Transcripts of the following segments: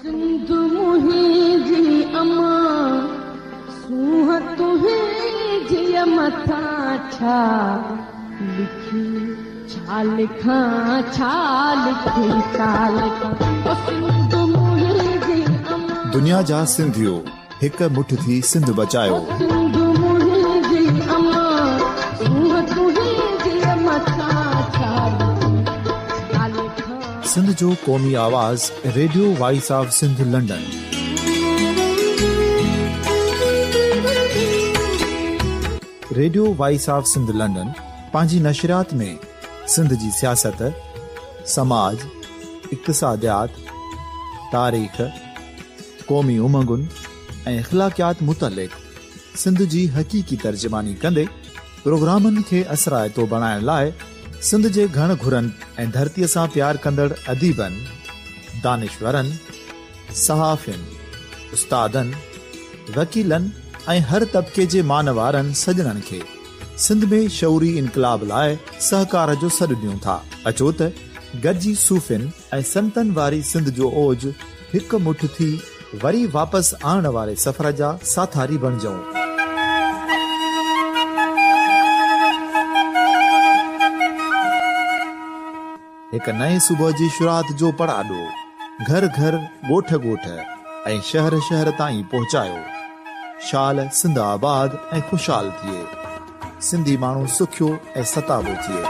سنڌ منهنجي امان، سونهن تنهنجيء مٿان ڇا لکي، ڇا لکان، ڇا لکي، ڇا لکان، او سنڌ منهنجي امان. دنيا جا سنڌيو هڪ مٺ ٿي سنڌ بچايو. او سنڌ منهنجي امان، سونهن تنهنجيء مٿان ڇا لکي، ڇا لکان. سنڌ جو قومي آواز radio voice of Sindh London. Radio voice of Sindh London پنهنجي نشريات ۾ سنڌ جي سياست، سماج، اقتصاديات، تاريخ، قومي امنگن ۽ اخلاقيات متعلق سنڌ جي حقيقي ترجماني ڪندي پروگرامن کي اثرائتو بڻائڻ لاء سنڌ جي گهڻ گهرن ۽ ڌرتيء سان پيار ڪندڙ اديبن، دانشورن، صحافين، استادن، وڪيلن ۽ هر طبقي جي مانوارن سڄڻن کي سنڌ ۾ شعوري انقلاب لاء سهڪار جو سڏ ڏيون ٿا. اچو ته گڏجي صوفين ۽ سنتن واري سنڌ جو اوج هڪ مٺ ٿي وري واپس آڻڻ واري سفر جا ساٿاري بڻجون. هڪ نئين صبح جي شروعات جو پڙاڏو گهر گهر، ڳوٺ ڳوٺ ۽ شهر شهر تائين پهچايو. شال سنڌ آباد ۽ خوشحال ٿئي. سنڌي ماڻهو سکيو ۽ ستابو ٿئي.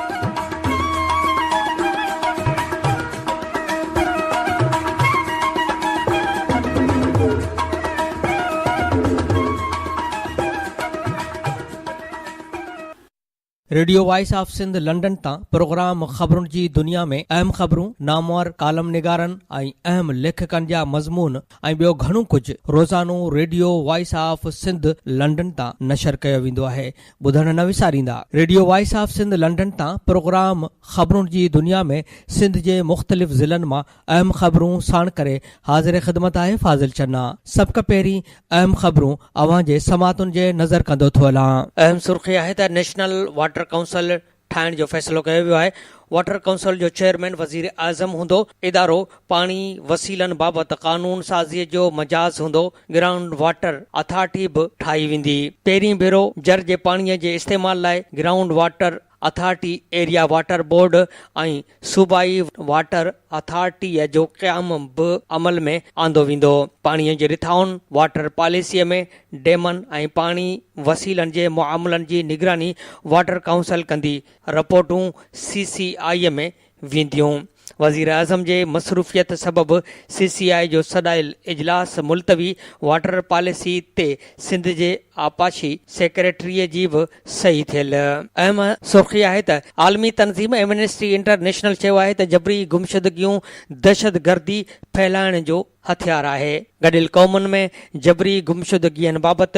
Radio voice of Sindh London تان پروگرام خبرن جي دنيا ۾ اهم خبرون، نامور ڪالم نگارن ۽ اهم ليکڪن جا مضمون ۽ ٻيو گهڻو ڪجهه روزانو radio voice of Sindh London تان نشر ڪيو ويندو آهي. ٻڌڻ نه وساريندا. Radio voice of Sindh London تان پروگرام خبرن جي دنيا ۾ سنڌ جي مختلف ضلعن مان اهم خبرون ساڻ ڪري حاضر خدمت آهي فاضل چنا. سڀ کان پهرين اهم خبرون اوهان جي سماعتن جي نظر ڪندو ٿو هلان. اهم سرخي آهي ته نيشنل واٽر ڪائونسل ٺاهڻ جو فيصلو ڪيو ويو آهي، واٽر ڪائونسل جو چيئرمين وزير اعظم هوندو، ادارو پاڻي وسيلن بابت قانون سازي جو مجاز هوندو، گرائونڊ واٽر اٿارٽي به ٺاهي ويندي، پهرين ڀيرو جر جي پاڻي جي استعمال لاء ground water authority, area water board ۽ صوبائي واٽر اٿارٽيء جو قيام به عمل ۾ آندو ويندو. پاڻيء جي رٿائن، واٽر پاليسيء ۾ ڊيمن ۽ پاڻي وسيلن جي معاملن جي نگراني واٽر ڪائونسل ڪندي، رپورٽون سي سي آء ۾ وينديون. وزيراعظم جي مصروفيت سبب سي سي آء جو سڏايل اجلاس ملتوي، واٽر پاليسي تي سنڌ جي آبپاشي سيڪريٽريء جي به صحيح ٿيل. اهم سرخي آهي ته عالمي تنظيم ايمنسٽي انٽرنيشنل چيو آهي ته جبري گمشدگيون دهشتگردي ڦهلائڻ جو هٿيار آهي. گڏيل قومن ۾ جبري گمشدگين بابت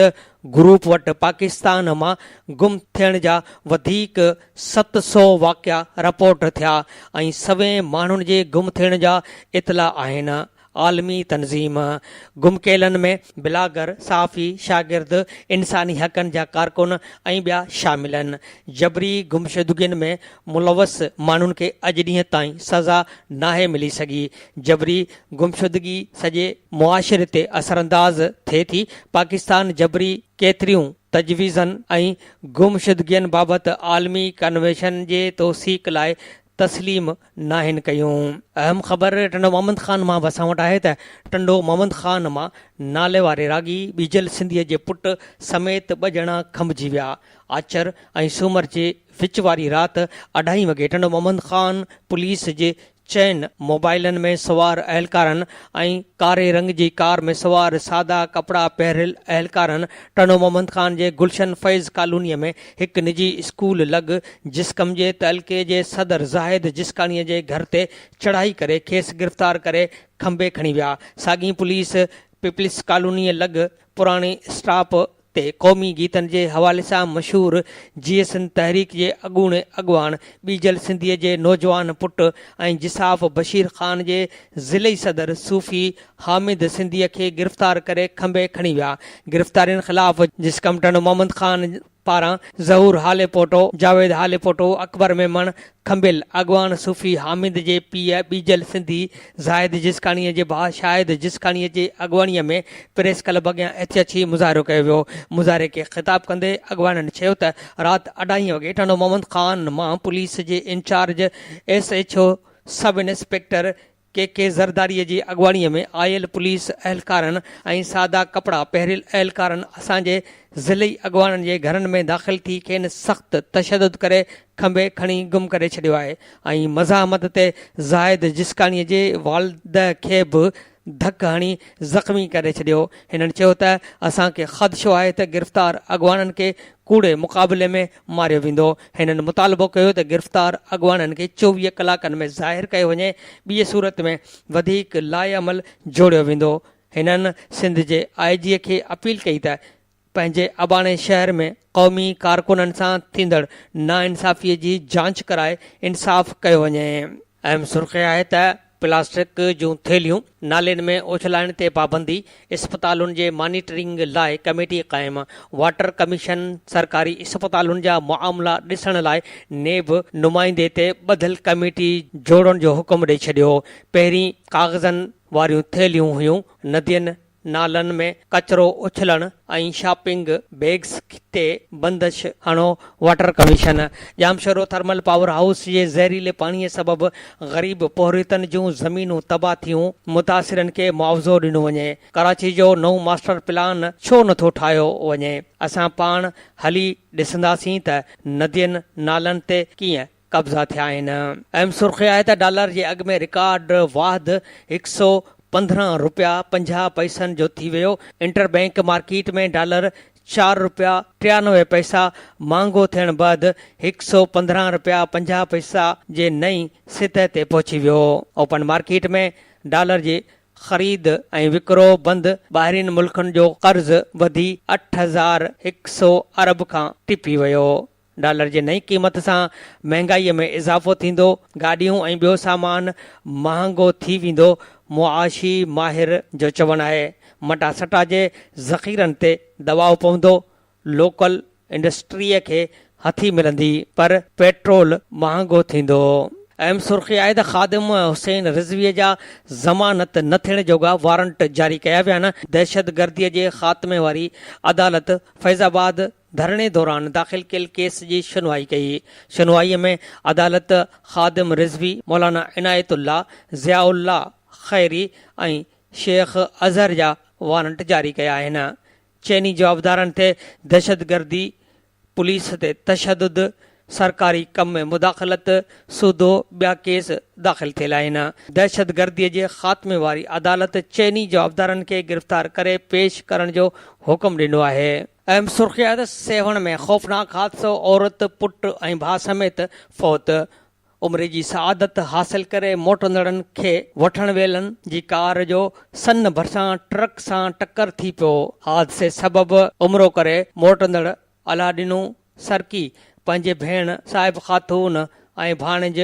گروپ وٽ پاڪستان مان گم ٿيڻ جا وڌيڪ 700 واقعا رپورٽ ٿيا ۽ سوين ماڻهن جي گم ٿيڻ جا اطلاع آهن. عالمي تنظيم گم ڪيلن ۾ بلاگر، صحافي، شاگرد، انساني حقن جا ڪارڪن ۽ ٻيا شامل آهن. جبري گمشدگين ۾ ملوث ماڻهن کي اڄ ڏينهن تائين سزا ناهي ملي سگهي. جبري گمشدگي سڄي معاشري تي اثرانداز ٿئي ٿي. پاڪستان جبري ڪيتريون تجويزن ۽ گمشدگين بابت عالمي ڪنوينشن جي توثيق لاء تسليم ناهن ڪيون. اهم خبر ٽنڊو محمد خان مان به اسان وٽ آهي ته ٽنڊو محمد خان مان نالي واري راڳي ٻيجل سنڌيء جي پٽ سميت ٻه ڄڻا کنڀجي ويا. آچر ۽ سومر جي وچ واري رات اڍائي وڳي ٽنڊو محمد خان پوليس جي چئن موبائلن ۾ سوار اهلڪارن ۽ ڪاري رنگ جي ڪار ۾ سوار سادا ڪپڙا پهريل اهلڪارن ٽنڊو محمد خان جي گلشن فيض ڪالونيء ۾ هڪ نجي اسڪول لڳ جسقم جي تعلقي جي صدر زاهد جسڪاڻيء جي گهر تي چڙهائي ڪري کيس گرفتار ڪري کنڀي کڻي ويا. ساڳي پوليس پيپلز ڪالونيء لڳ پراڻي اسٽاپ تي قومي گيتن جي حوالي سان مشهور جيئي سنڌ تحريڪ جي اڳوڻي اڳواڻ ٻيجل سنڌيء جي نوجوان پٽ ۽ جساف بشير خان جي ضلعي صدر صوفي حامد سنڌيء کي گرفتار ڪري کنڀي کڻي ويا. گرفتارين خلاف جسقم ٽنڊو محمد خان پاران ظهور هاليپوٽو، جاويد هاليپوٽو، اڪبر ميمڻ، کنڀيل اڳواڻ صوفي حامد جي پيء ٻيجل سنڌي، زاهد جسڪاڻيء جي ڀاء شاهد جسڪاڻيء جي اڳواڻيء ۾ پريس ڪلب اڳيان احتجاجي مظاهرو ڪيو ويو. مظاهري کي خطاب ڪندي اڳواڻن چيو ته رات اڍائي وڳي ٽنڊو محمد خان مان پوليس جي incharge S H O sub inspector K K Zardari جي اڳواڻي ۾ آيل پوليس اهلڪارن ۽ سادا ڪپڙا پهريل اهلڪارن اسان جي ضلعي اڳواڻن جي گهرن ۾ داخل ٿي کين سخت تشدد ڪري کنڀي کڻي گم ڪري ڇڏيو آهي ۽ مزاحمت تي زاهد جسڪاڻي جي والده کي به ڌڪ هڻي زخمي ڪري ڇڏيو. هنن چيو ته اسان کي خدشو آهي ته گرفتار اڳواڻن کي ڪوڙي مقابلي ۾ ماريو ويندو. هنن مطالبو ڪيو ته گرفتار اڳواڻن کي 24 ڪلاڪن ۾ ظاهر ڪيو وڃي ٻيء صورت ۾ وڌيڪ لائحه عمل جوڙيو ويندو. هنن سنڌ جي آء جي کي اپيل ڪئي ته پنهنجي اباڻي شهر ۾ قومي ڪارڪنن سان ٿيندڙ ناانصافي جي جاچ ڪرائي انصاف ڪيو وڃي. اهم سرخي آهي ته پلاسٽڪ جون ٿيلهيون نالين ۾ اڇلائڻ تي پابندي، اسپتالن جي مانيٽرنگ لاء ڪميٽي قائم، واٽر ڪميشن سرڪاري اسپتالن جا معاملا ڏسڻ لاء نيب نمائندي تي ٻڌل ڪميٽي جوڙڻ جو حڪم ڏئي ڇڏيو، پهرين ڪاغذن واريون ٿيلهيون هيون، ندين نالن ۾ ڪچرو اڇلڻ ۽ شاپنگ بيگز تي بندش هڻو، water commission Jamshoro thermal power house جي زهريلي پاڻي سبب غريب پورهيتن جون زمينون تباهه ٿيون، متاثرن کي معاوضو ڏنو وڃي، ڪراچي جو نئون ماسٽر پلان ڇو نٿو ٺاهيو وڃي، اسان پاڻ هلي ڏسنداسين ته ندين نالن تي ڪيئن قبضا ٿيا آهن. اهم سرخي آهي ته ڊالر جي اگهه ۾ رڪارڊ واڌ 115 رپيا 50 پئسن جو ٿي ويو، انٽر بئنڪ مارڪيٽ ۾ ڊالر چار رپيا 93 پئسا مهانگو ٿيڻ بعد 115 رپيا 50 پئسا جي نئين سطح تي پهچي ويو. اوپن مارڪيٽ ۾ ڊالر جي خريد ۽ وڪرو بند، ٻاهرين ملڪن جو قرض وڌي 8100 ارب کان ٽپي ويو. ڊالر جي نئين قيمت سان مهانگائي ۾ اضافو ٿيندو، گاڏيون ۽ ٻيو سامان مهانگو ٿي ويندو، معاشي ماهر جو چوڻ آهي مٽاسٽا جي ذخيرن تي دٻاء پوندو، لوڪل انڊسٽريء کي هٿي ملندي پر پيٽرول مهانگو ٿيندو. اهم سرخي آهي ته خادم حسين رضويء جا ضمانت نه ٿيڻ جوڳا وارنٽ جاري ڪيا ويا آهن، دهشتگرديء جي خاتمي واري عدالت فيض آباد ڌرڻي دوران داخل ڪيل ڪيس جي شنوائي ڪئي. شنوائي ۾ عدالت خادم رضوي، مولانا عنايت الله، ضياء الله خيري ۽ شيخ اظهر جا وارنٽ جاري ڪيا آهن. چئني جوابدارن تي دهشتگردي، پوليس تي تشدد، سرڪاري ڪم ۾ مداخلت سوڌو ٻيا ڪيس داخل ٿيل آهن. دهشتگردي جي خاتمي واري عدالت چئني جوابدارن کي گرفتار ڪري پيش ڪرڻ جو حڪم ڏنو آهي. اهم سرخي آهي ته سيوهڻ ۾ خوفناڪ حادثو، عورت، پٽ ۽ ڀاء سميت فوت، عمري جي سعادت حاصل ڪري موٽندڙن کي وٺڻ ويلن جي ڪار جو سن ڀرسان ٽرڪ سان ٽڪر ٿي پيو، حادثي سبب عمرو ڪري موٽندڙ الله ڏنو سرڪي پنهنجي ڀيڻ صاحب خاتون ۽ ڀاڻيج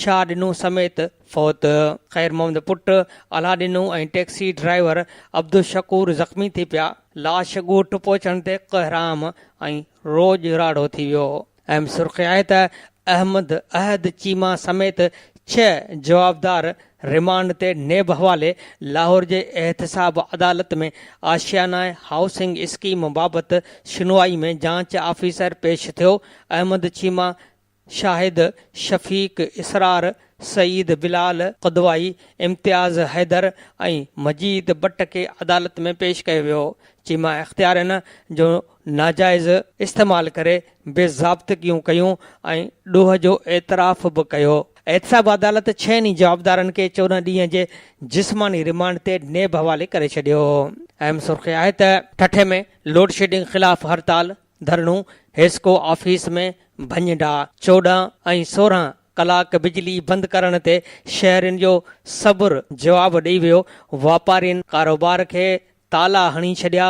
شاهه ڏنو سميت فوت. خير محمد پٽ الله ڏنو ۽ ٽيڪسي ڊرائيور عبدالشڪور زخمي ٿي پيا. لاش ڳوٺ پهچڻ تي ڪهرام ۽ روڄ راڙو ٿي ويو. اهم سرخي آهي ته احمد احد چيما سميت ڇهه جوابدار رمانڊ تي نيب حوالي، لاهور جي احتساب عدالت ۾ آشيانه هائوسنگ اسڪيم بابت شنوائي ۾ جاچ آفيسر پيش ٿيو، احمد چيما، شاهد شفيق اسرار، سعيد بلال قدوائي، امتياز حيدر ۽ مجيد بٽ کي عدالت ۾ پيش ڪيو ويو، چيما اختيارين جو ناجائز استعمال ڪري بي ضابطگيون ڪيون ۽ ڏوهه جو اعتراف به ڪيو. احتساب عدالت ڇهن ئي جوابدارن کي 14 ڏينهن جي جسماني رمانڊ تي نيب حوالي ڪري ڇڏيو. اهم سرخي آهي ته ٺٽي ۾ لوڊشيڊنگ خلاف هڙتال، ڌرڻو، حيسڪو آفيس ۾ ڀڃ ڊاهه، 14 ۽ 16 ڪلاڪ بجلي بند ڪرڻ تي شهرين جو صبر جواب ڏئي ويو، واپارين ڪاروبار کي تالا هڻي ڇڏيا،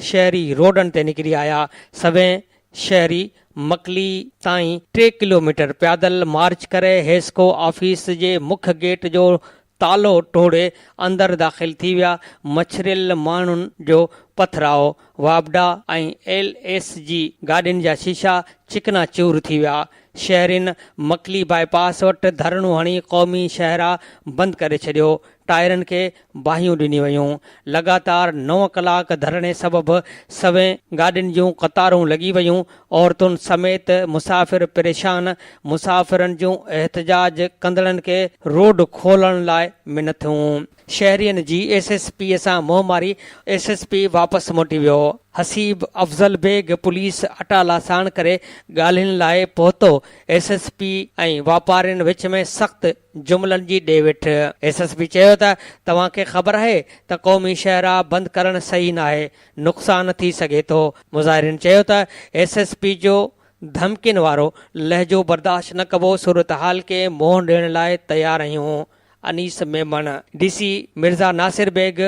شهري روڊن تي نڪري آيا، سوين شهري مڪلي تائين ٽي ڪلوميٽر پيادل مارچ ڪري حيسڪو آفيس جي مک گيٽ جو تالو ٽوڙي اندر داخل ٿي ويا، مڇريل ماڻهن جو پٿراء، واپڊا ۽ ايل ايس جي گاڏين جا شيشا چڪنا چور ٿي ويا، شهرين مڪلي باء پاس وٽ ڌرڻو هڻي قومي شاهراهه بند ڪري ڇڏيو، ٽائرن کي باهيون ڏنيون ويون، لڳاتار نو ڪلاڪ ڌرڻي سبب سوين گاڏين جون قطارون لڳي ويون، عورتن سميت مسافر پريشان، مسافرن جون احتجاج ڪندڙن کي روڊ کولڻ لاء منٿون. شهرين جي ايس ايس پي سان منهن ماري، ايس ايس پي واپس موٽي ويو. حسيب افضل بيگ پوليس اٽالا ساڻ ڪري ڳالهين لاء پهتو، ايس ايس پي ۽ واپارين وچ ۾ سخت جملن جي ڏي وٺ. ايس ايس پي چيو ته توهان کي خبر آهي ته قومي شاهراهه بند ڪرڻ صحيح ناهي، نقصان ٿي سگهي ٿو. مظاهرين چيو ته ايس ايس پي جو ڌمڪين وارو لهجو برداشت نه ڪبو، صورتحال کي منهن ڏيڻ لاء تيار آهيون، انيس ميمڻ. ڊي سي مرزا ناصر بيگ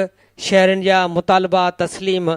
شهرين جا مطالبا تسليم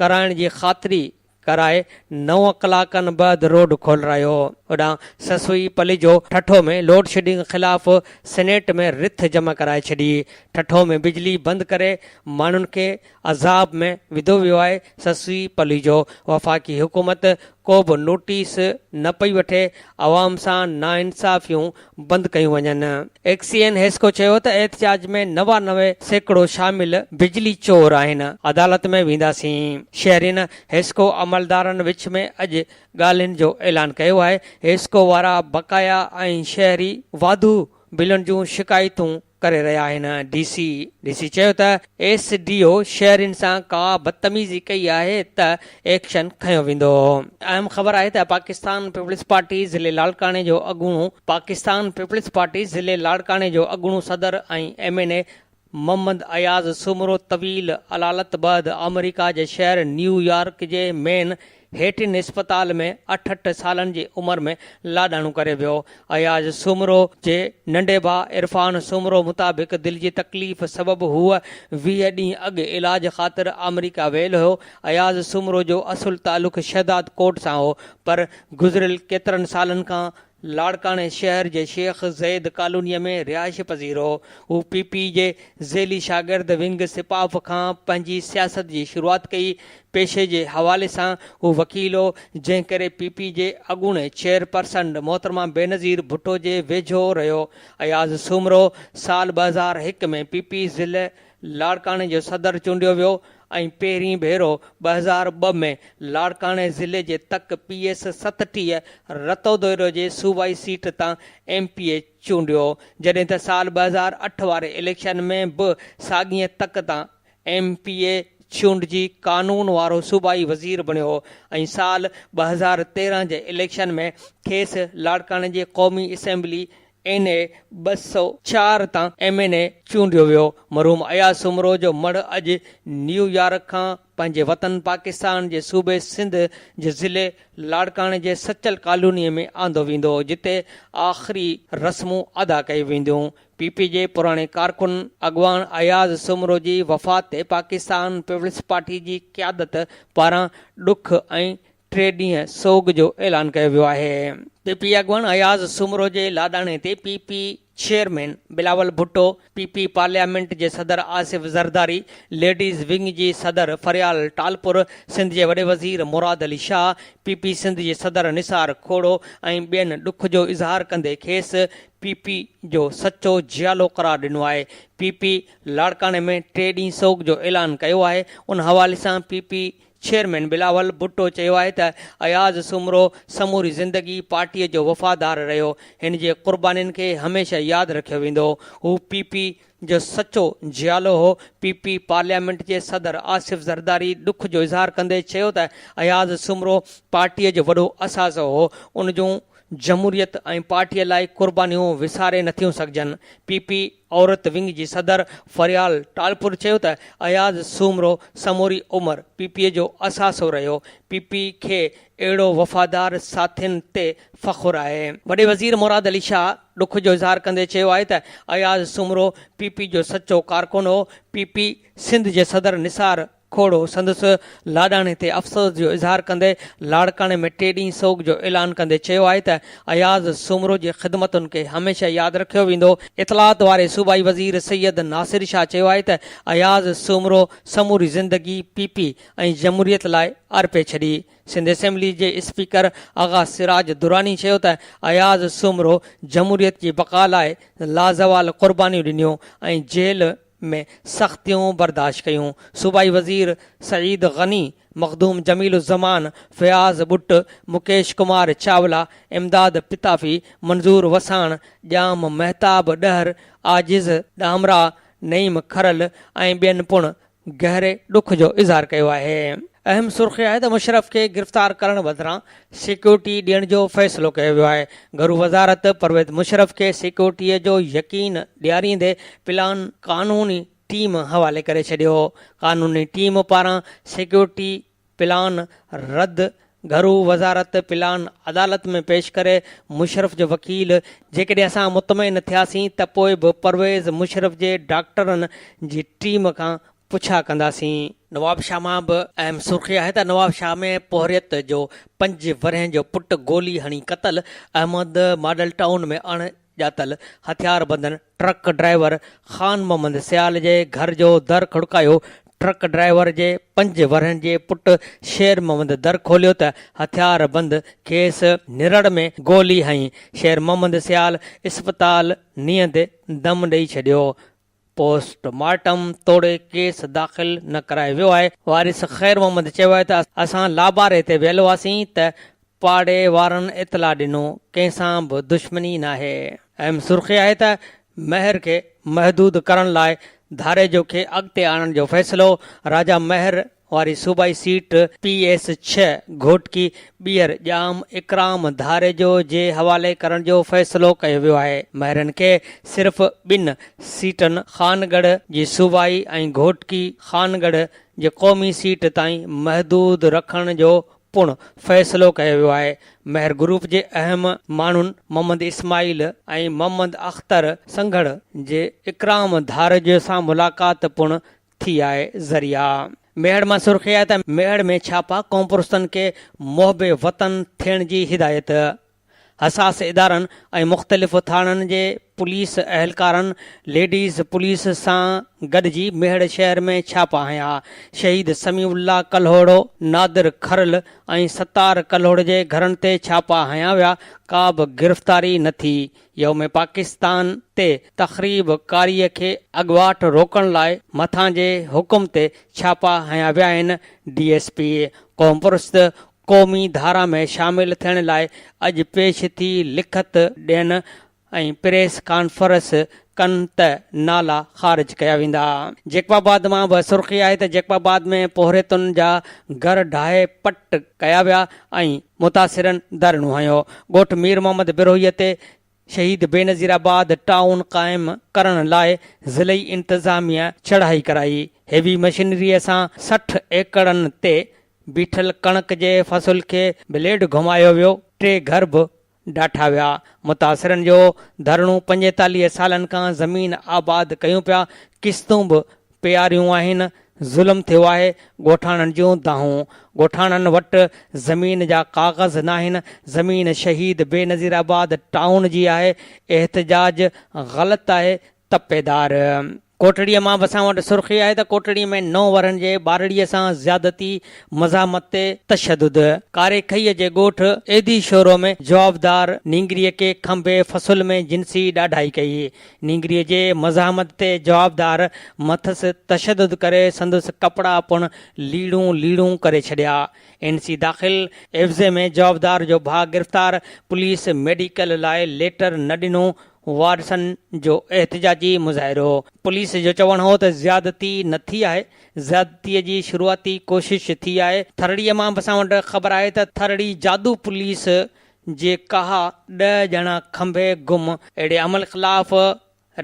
ڪرائڻ جي خاطري ڪرائي نو ڪلاڪن بعد روڊ کولرايو. هوڏانهن سسئي پليجو ٺٽو ۾ لوڊشيڊنگ خلاف سينيٽ ۾ رٿ جمع ڪرائي ڇڏي. ٺٽو ۾ بجلي بند ڪري ماڻهن کي عذاب ۾ وڌو ويو آهي، سسئي پليجو وفاقي حڪومت ڪو به نوٽيس نه پئي وٺي، عوام سان ناانصافيون بند ڪيون وڃن. ايڪسين حيسڪو چيو ته احتجاج ۾ 99% شامل بجلي چور آهن، عدالت ۾ وينداسين. شهرين حيسڪو عملدارن وچ ۾ اڄ ڳالهين جو اعلان ڪيو آهي، حيسڪو وارا بقايا ۽ شهري واڌو بلن جون شڪايتون ڪري رهيا آهن. ڊي سي ڊي سي چيو ته ايس ڊي او شهرين سان ڪا بدتميزي ڪئي آهي ته ايڪشن کنيو ويندو. اهم خبر آهي ته پاڪستان پيپلز پارٽي ضلعي لاڙڪاڻي جو اڳوڻو پاڪستان پيپلز پارٽي ضلعي لاڙڪاڻي جو اڳوڻو صدر ۽ M N A Muhammad Ayaz Soomro طويل علالت بعد آمريڪا جي شهر نيو يارڪ جي مين هيٽن اسپتال ۾ 68 سالن جي عمر ۾ لاڏاڻو ڪري ويو. اياز سومرو جي ننڍي ڀاء عرفان سومرو مطابق دل جي تڪليف سبب هو 20 ڏينهن اڳ علاج خاطر آمريڪا ويل هيو. اياز سومرو جو اصل تعلق شهداد ڪوٽ سان هو پر گذريل ڪيترن سالن کان لاڙڪاڻي شهر جي شيخ زيد ڪالونيء ۾ رهائش پذير هو. هو پي پي جي ذيلي شاگرد ونگ سپاف کان پنهنجي سياست جي شروعات ڪئي. پيشي جي حوالي سان هو وڪيل هو، جنهن ڪري پي پي جي اڳوڻي چيئرپرسن محترمه بينظير ڀٽو جي ويجهو رهيو. اياز سومرو سال 2001 ۾ پي پي ضلع لاڙڪاڻي جو صدر چونڊيو ويو ۽ پهرين ڀيرو 2002 ۾ لاڙڪاڻي ضلعي جي تڪ پي ايس 37 رتوديرو جي صوبائي سيٽ تان ايم پي اي چونڊيو جڏهن ته سال 2008 واري اليڪشن ۾ به ساڳيء تڪ تان ايم پي اي چونڊجي قانون وارو صوبائي وزير بڻيو ۽ سال 2013 جي اليڪشن ۾ کيس لاڙڪاڻي جي قومي اسيمبلي اين اي 204 تان ايم اين اي چونڊيو ويو. مرحوم اياز سومرو جو مڙهه اڄ نيو يارڪ کان پنهنجي وطن پاڪستان جي صوبي سنڌ جي ضلعي لاڙڪاڻي جي سچل ڪالونيء ۾ آندو ويندو جتي آخري رسمون ادا ڪيون وينديون. پي پي جي پراڻي ڪارڪن اڳواڻ اياز سومرو جي وفات تي پاڪستان پيپلز پارٽي جي قيادت پاران ڏک ۽ ٽي ڏينهن سوڳ جو اعلان ڪيو ويو آهي. پي پي اڳواڻ اياز سومرو جي لاڏاڻي تي P P chairman Bilawal Bhutto, P P parliament جي صدر آصف زرداري، ليڊيز ونگ جي صدر فريال ٽالپر، سنڌ جي وڏي وزير مراد علي شاهه، پي پي سنڌ جي صدر نثار کوڙو ۽ ٻين ڏک جو اظهار ڪندي کيس پي پي جو سچو جيالو قرار ڏنو آهي. پي پي لاڙڪاڻي ۾ ٽي ڏينهن سوڳ جو اعلان ڪيو آهي. ان حوالي سان P P chairman Bilawal Bhutto چيو آهي ته اياز سومرو سموري زندگي پارٽيء جو وفادار رهيو، هن جي قربانين کي هميشه ياد رکيو ويندو، هو پي پي جو سچو جيالو هو، پي پي پارليامينٽ جي صدر آصف زرداري ڏک جو اظهار ڪندي چيو ته اياز سومرو پارٽيء جو وڏو اثاثو هو، ان جون جمهوريت ۽ پارٽيء لاء قربانيون وساري نٿيون سگهجن، پي پي عورت ونگ جي صدر فريال ٽالپر چيو ته اياز سومرو سموري عمر پي پي جو اثاثو رهيو، پي پي کي اهڙو وفادار ساٿين تي فخر آهي. وڏي وزير مراد علي شاهه ڏک جو اظهار ڪندي چيو آهي ته اياز سومرو پي پي جو سچو ڪارڪن هو، پي پي سنڌ جي صدر نثار. کوڙو سندس لاڏاڻي تي افسوس جو اظهار ڪندي لاڙڪاڻي ۾ ٽي ڏينهن سوڳ جو اعلان ڪندي چيو آهي ته اياز سومرو جي خدمتن کي هميشه ياد رکيو ويندو. اطلاعات واري صوبائي وزير سيد ناصر شاهه چيو آهي ته اياز سومرو سموري زندگي پي پي ۽ جمهوريت لاء ارپي ڇڏي. سنڌ اسيمبلي جي اسپيڪر آغا سراج دراني چيو ته اياز سومرو جمهوريت جي بقا لاء لازوال قربانيون ڏنيون ۽ جيل ۾ سختيون برداشت ڪيون. صوبائي وزير سعيد غني، مخدوم جميل الزمان، فياض ٻٽ، مڪيش ڪمار چاولا، امداد پتافي، منظور وساڻ، ڄام مهتاب ڏهر، عاجز ڏامرا، نعيم کرل ۽ ٻين پڻ گهري ڏک جو اظهار ڪيو آهي. اهم سرخي آهي ته مشرف کي گرفتار ڪرڻ بدران سيڪيورٽي ڏيڻ جو فيصلو ڪيو ويو آهي. گهرو وزارت پرويز مشرف کي سيڪيورٽي جو يقين ڏياريندي پلان قانوني ٽيم حوالي ڪري ڇڏيو. قانوني ٽيم پاران سيڪيورٽي پلان رد، گهرو وزارت پلان عدالت ۾ پيش ڪري، مشرف جو وڪيل، جيڪڏهن اسان مطمئن ٿياسين ته پوء به پرويز مشرف جي ڊاڪٽرن جي ٽيم کان پڇا ڪنداسين. نوابشاهه مان به اهم سرخي آهي ته نوابشاهه ۾ پورهيت جو پنج ورهين جو پٽ گولي هڻي قتل، احمد ماڊل ٽائون ۾ اڻ ڄاتل هٿياربندن ٽرڪ ڊرائيور خان محمد سيال جي گهر جو در کڙڪايو، ٽرڪ ڊرائيور جي پنج ورهين جي پٽ شير محمد در کوليو ته هٿياربند کيس نرڙ ۾ گولي هنئي، شير محمد سيال اسپتال نيئندي دم ڏئي ڇڏيو، پوسٽ مارٽم توڙي ڪيس داخل نه ڪرايو ويو آهي. وارث خير محمد چيو آهي ته اسان لاباري تي ويل هئاسين ته پاڙي وارن اطلاع ڏنو، ڪنهن سان به دشمني ناهي. اهم سرخي آهي ته مهر کي محدود ڪرڻ لاء ڌاريجو کي اڳتي آڻڻ جو فيصلو، راجا مهر واري صوبائي سيٽ پي ايس ڇهه گهوٽڪي ٻيهر ڄام اڪرام ڌاريجو جي حوالي ڪرڻ جو فيصلو ڪيو ويو آهي. مهرن کي صرف ٻن سيٽن خانڳڙهه جي صوبائي ۽ گهوٽڪي خانڳڙهه جي قومي سيٽ تائين محدود رکڻ جو پڻ فيصلو ڪيو ويو آهي. مهر گروپ جي اهم ماڻهن محمد اسماعيل ۽ محمد اختر سنگهڙ جي اڪرام ڌاريجو سان ملاقات پڻ ٿي آهي ذريعا ميهڙ مان سرخي آهي ته ميهڙ ۾ ڇاپا قومپرستن کي محب وطن ٿيڻ جي هدايت حساس ادارن ۽ مختلف ٿاڻن جي پوليس اهلڪارن ليڊيز پوليس سان گڏجي ميهڙ شهر ۾ ڇاپا هنيا شهيد سميع الله ڪلهوڙو نادر کرل ۽ ستار ڪلهوڙ جي گهرن تي ڇاپا هنيا ويا ڪا به گرفتاري نه ٿي يوم پاڪستان تي تخريب ڪاري کي اڳواٽ روڪڻ لاء مٿان جي حڪم تي ڇاپا هنيا ويا آهن، ڊي ايس پي قومپرست قومي ڌارا ۾ شامل ٿيڻ لاء اڄ پيش ٿي لکت ڏين ۽ پريس ڪانفرس ڪن ته نالا خارج ڪيا ويندا. جيڪب آباد مان به سرخي آهي ته جيڪب آباد ۾ پورهيتن جا گهر ڊاهي پٽ ڪيا ويا ۽ متاثرن ڌرڻو هنيو. ڳوٺ مير محمد بروهيء تي شهيد بينظير آباد ٽائون قائم ڪرڻ لاء ضلعي انتظاميه چڙهائي ڪرائي. هيوي مشينريء سان 60 ايڪڙن تي بيٺل ڪڻڪ جي فصل کي بليڊ گهمايو ويو، ٽي گهر به ڊاٺا ويا. متاثرن جو ڌرڻو 45 سالن کان زمين آباد ڪيون پيا، قسطون به پياريون آهن، ظلم ٿيو آهي، ڳوٺاڻن جون دانهون، ڳوٺاڻن وٽ زمين جا ڪاغذ ناهن، زمين شهيد بينظير آباد ٽائون جي آهي، احتجاج غلط آهي، تپيدار. ڪوٽڙيء مان به اسان وٽ سرخي آهي ته ڪوٽڙي ۾ نو ورهين جي ٻارڙيء سان زيادتي، مزاحمت تي تشدد. ڪاري کهيء جي ڳوٺ ايڌي شورو ۾ جوابدار نينگريء کي کنڀي فصل ۾ جنسي ڏاڍائي ڪئي. نينگريء جي مزاحمت تي جوابدار مٿس تشدد ڪري سندس ڪپڙا پڻ ليڙون ليڙون ڪري ڇڏيا. اين سي داخل عيوضي ۾ جوابدار جو ڀاء گرفتار، پوليس ميڊيڪل لاء ليٽر نه ڏنو، وارثن جو احتجاجي مظاهرو. پوليس جو چوڻ هو ته زيادتي نه ٿي آهي، زيادتي جي شروعاتي ڪوشش ٿي آهي. ٿرڙيء مان به اسان وٽ خبر آهي ته ٿرڙي جادو پوليس جي ڪاهه ڏهه ڄڻا کنڀي گم، اهڙي عمل خلاف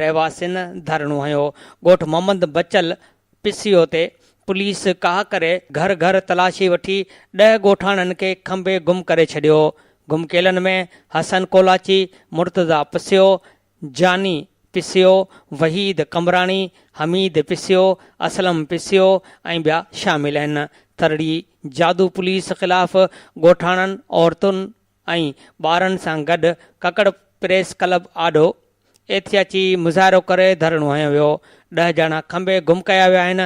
رهواسين ڌرڻو هنيو. ڳوٺ محمد بچل پسيو تي پوليس ڪاهه ڪري گهر گهر تلاشي وٺي ڏهه ڳوٺاڻن کي کنڀي گم ڪري ڇڏيو. گم ڪيلن ۾ حسن ڪولاچي، مرتضيٰ پسيو، جاني پسيو، وحيد قمبراڻي، حميد پسيو، اسلم پسيو ۽ ٻيا شامل آهن. ٿرڙي جادو پوليس خلاف ڳوٺاڻن، عورتن ۽ ٻارن سان گڏ ڪڪڙ پريس ڪلب آڏو احتجاجي مظاهرو ڪري ڌرڻو هنيو ويو، ڏهه ڄڻا کنڀي گم ڪيا ويا آهن،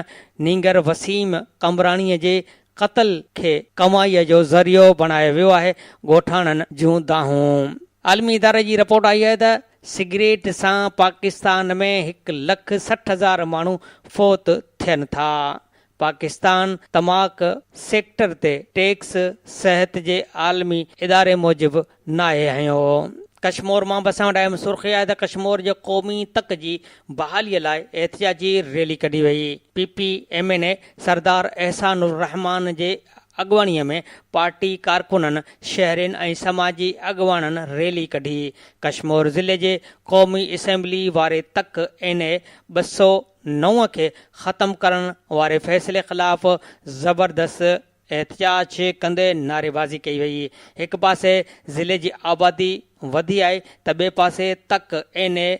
نينگر وسيم قمبراڻي جي قتل کي ڪمائي جو ذريعو بڻايو ويو آهي، ڳوٺاڻن جون دانهون. عالمي اداري جي رپورٽ آئي آهي ته سگريٽ سان پاڪستان ۾ هڪ لک 60 هزار ماڻهو فوت ٿين ٿا. پاڪستان تماڪ سيڪٽر تي ٽيڪس صحت جي عالمي اداري موجب ناهي هنيو. ڪشمور مان به اسان وٽ اهم سرخي آهي ته ڪشمور جي قومي تڪ جي بحالي لاء احتجاجي ريلي ڪڍي وئي. P P M N A Sardar Ehsan ur Rehman جي اڳواڻي ۾ پارٽي ڪارڪنن، شهرين ۽ سماجي اڳواڻن ريلي ڪڍي. ڪشمور ضلعي جي قومي اسيمبلي واري تڪ اين اي 209 کي ختم ڪرڻ واري فيصلي خلاف زبردست احتجاج ڪندي نعريبازي ڪئي وئي. هڪ پاسي ضلعي جي آبادي وڌي آهي ته ٻئي پاسي تڪ اين اي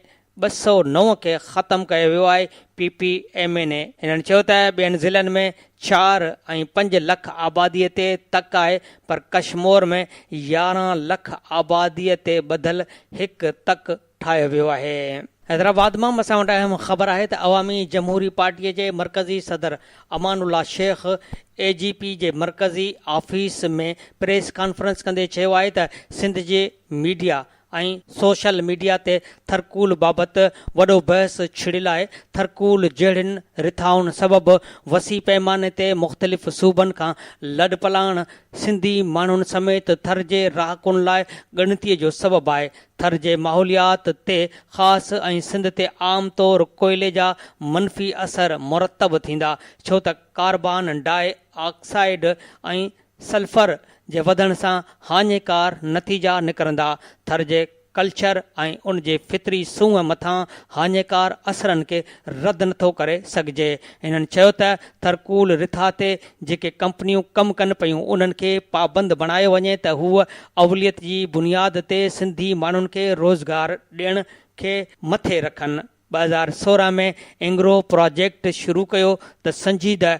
209 کي ختم ڪيو ويو آهي، P P M N A هنن چيو ته ٻين ضلعن ۾ 4 ۽ 5 لک آبادي تي تڪ آهي پر ڪشمور ۾ 11 لک آبادي تي ٻڌل هڪ تڪ ٺاهيو ويو آهي. حيدرآباد مان اسان وٽ اهم خبر آهي ته عوامي جمهوري پارٽي جي مرڪزي صدر امان الله شيخ اي جي پي جي مرڪزي آفيس ۾ پريس ڪانفرنس ڪندي چيو آهي ته سنڌ جي ميڊيا ۽ سوشل ميڊيا تي ٿرڪول بابت وڏو بحث ڇڙيل آهي، ٿرڪول جهڙين رٿائن سبب وسيع پئماني تي مختلف صوبن کان لڏپلاڻ سنڌي ماڻهن سميت ٿر جي رهاڪن لاء ڳڻتي جو سبب آهي، ٿر جي ماحوليات تي خاص ۽ سنڌ تي عام طور ڪوئلي جا منفي اثر مرتب ٿيندا، ڇو ته ڪاربان ڊاء آڪسائيڊ ۽ سلفر جي وڌڻ سان هاڃيڪار نتيجا نڪرندا. ٿر جي ڪلچر ۽ ان جي فطري سونهن مٿان هاڃيڪار اثرن کي رد نٿو ڪري سگهجي. هنن چيو ته ٿرڪول رٿا تي جيڪي ڪمپنيون ڪم ڪن پيون انهن کي پابند بڻايو وڃي ته هو اوليت جي بنياد تي سنڌي ماڻهن کي روزگار ڏيڻ کي مٿي رکن. 2016 ۾ اينگرو پراجيڪٽ شروع ڪيو ته سنجيده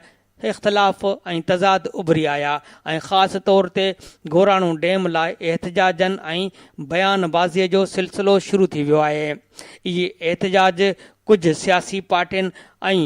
اختلاف ۽ تضاد اڀري آيا ۽ خاص طور تي گوراڻو ڊيم لاء احتجاجن ۽ بيان بازيء جو سلسلو شروع ٿي ويو آهي. اهي احتجاج ڪجهه سياسي پارٽين ۽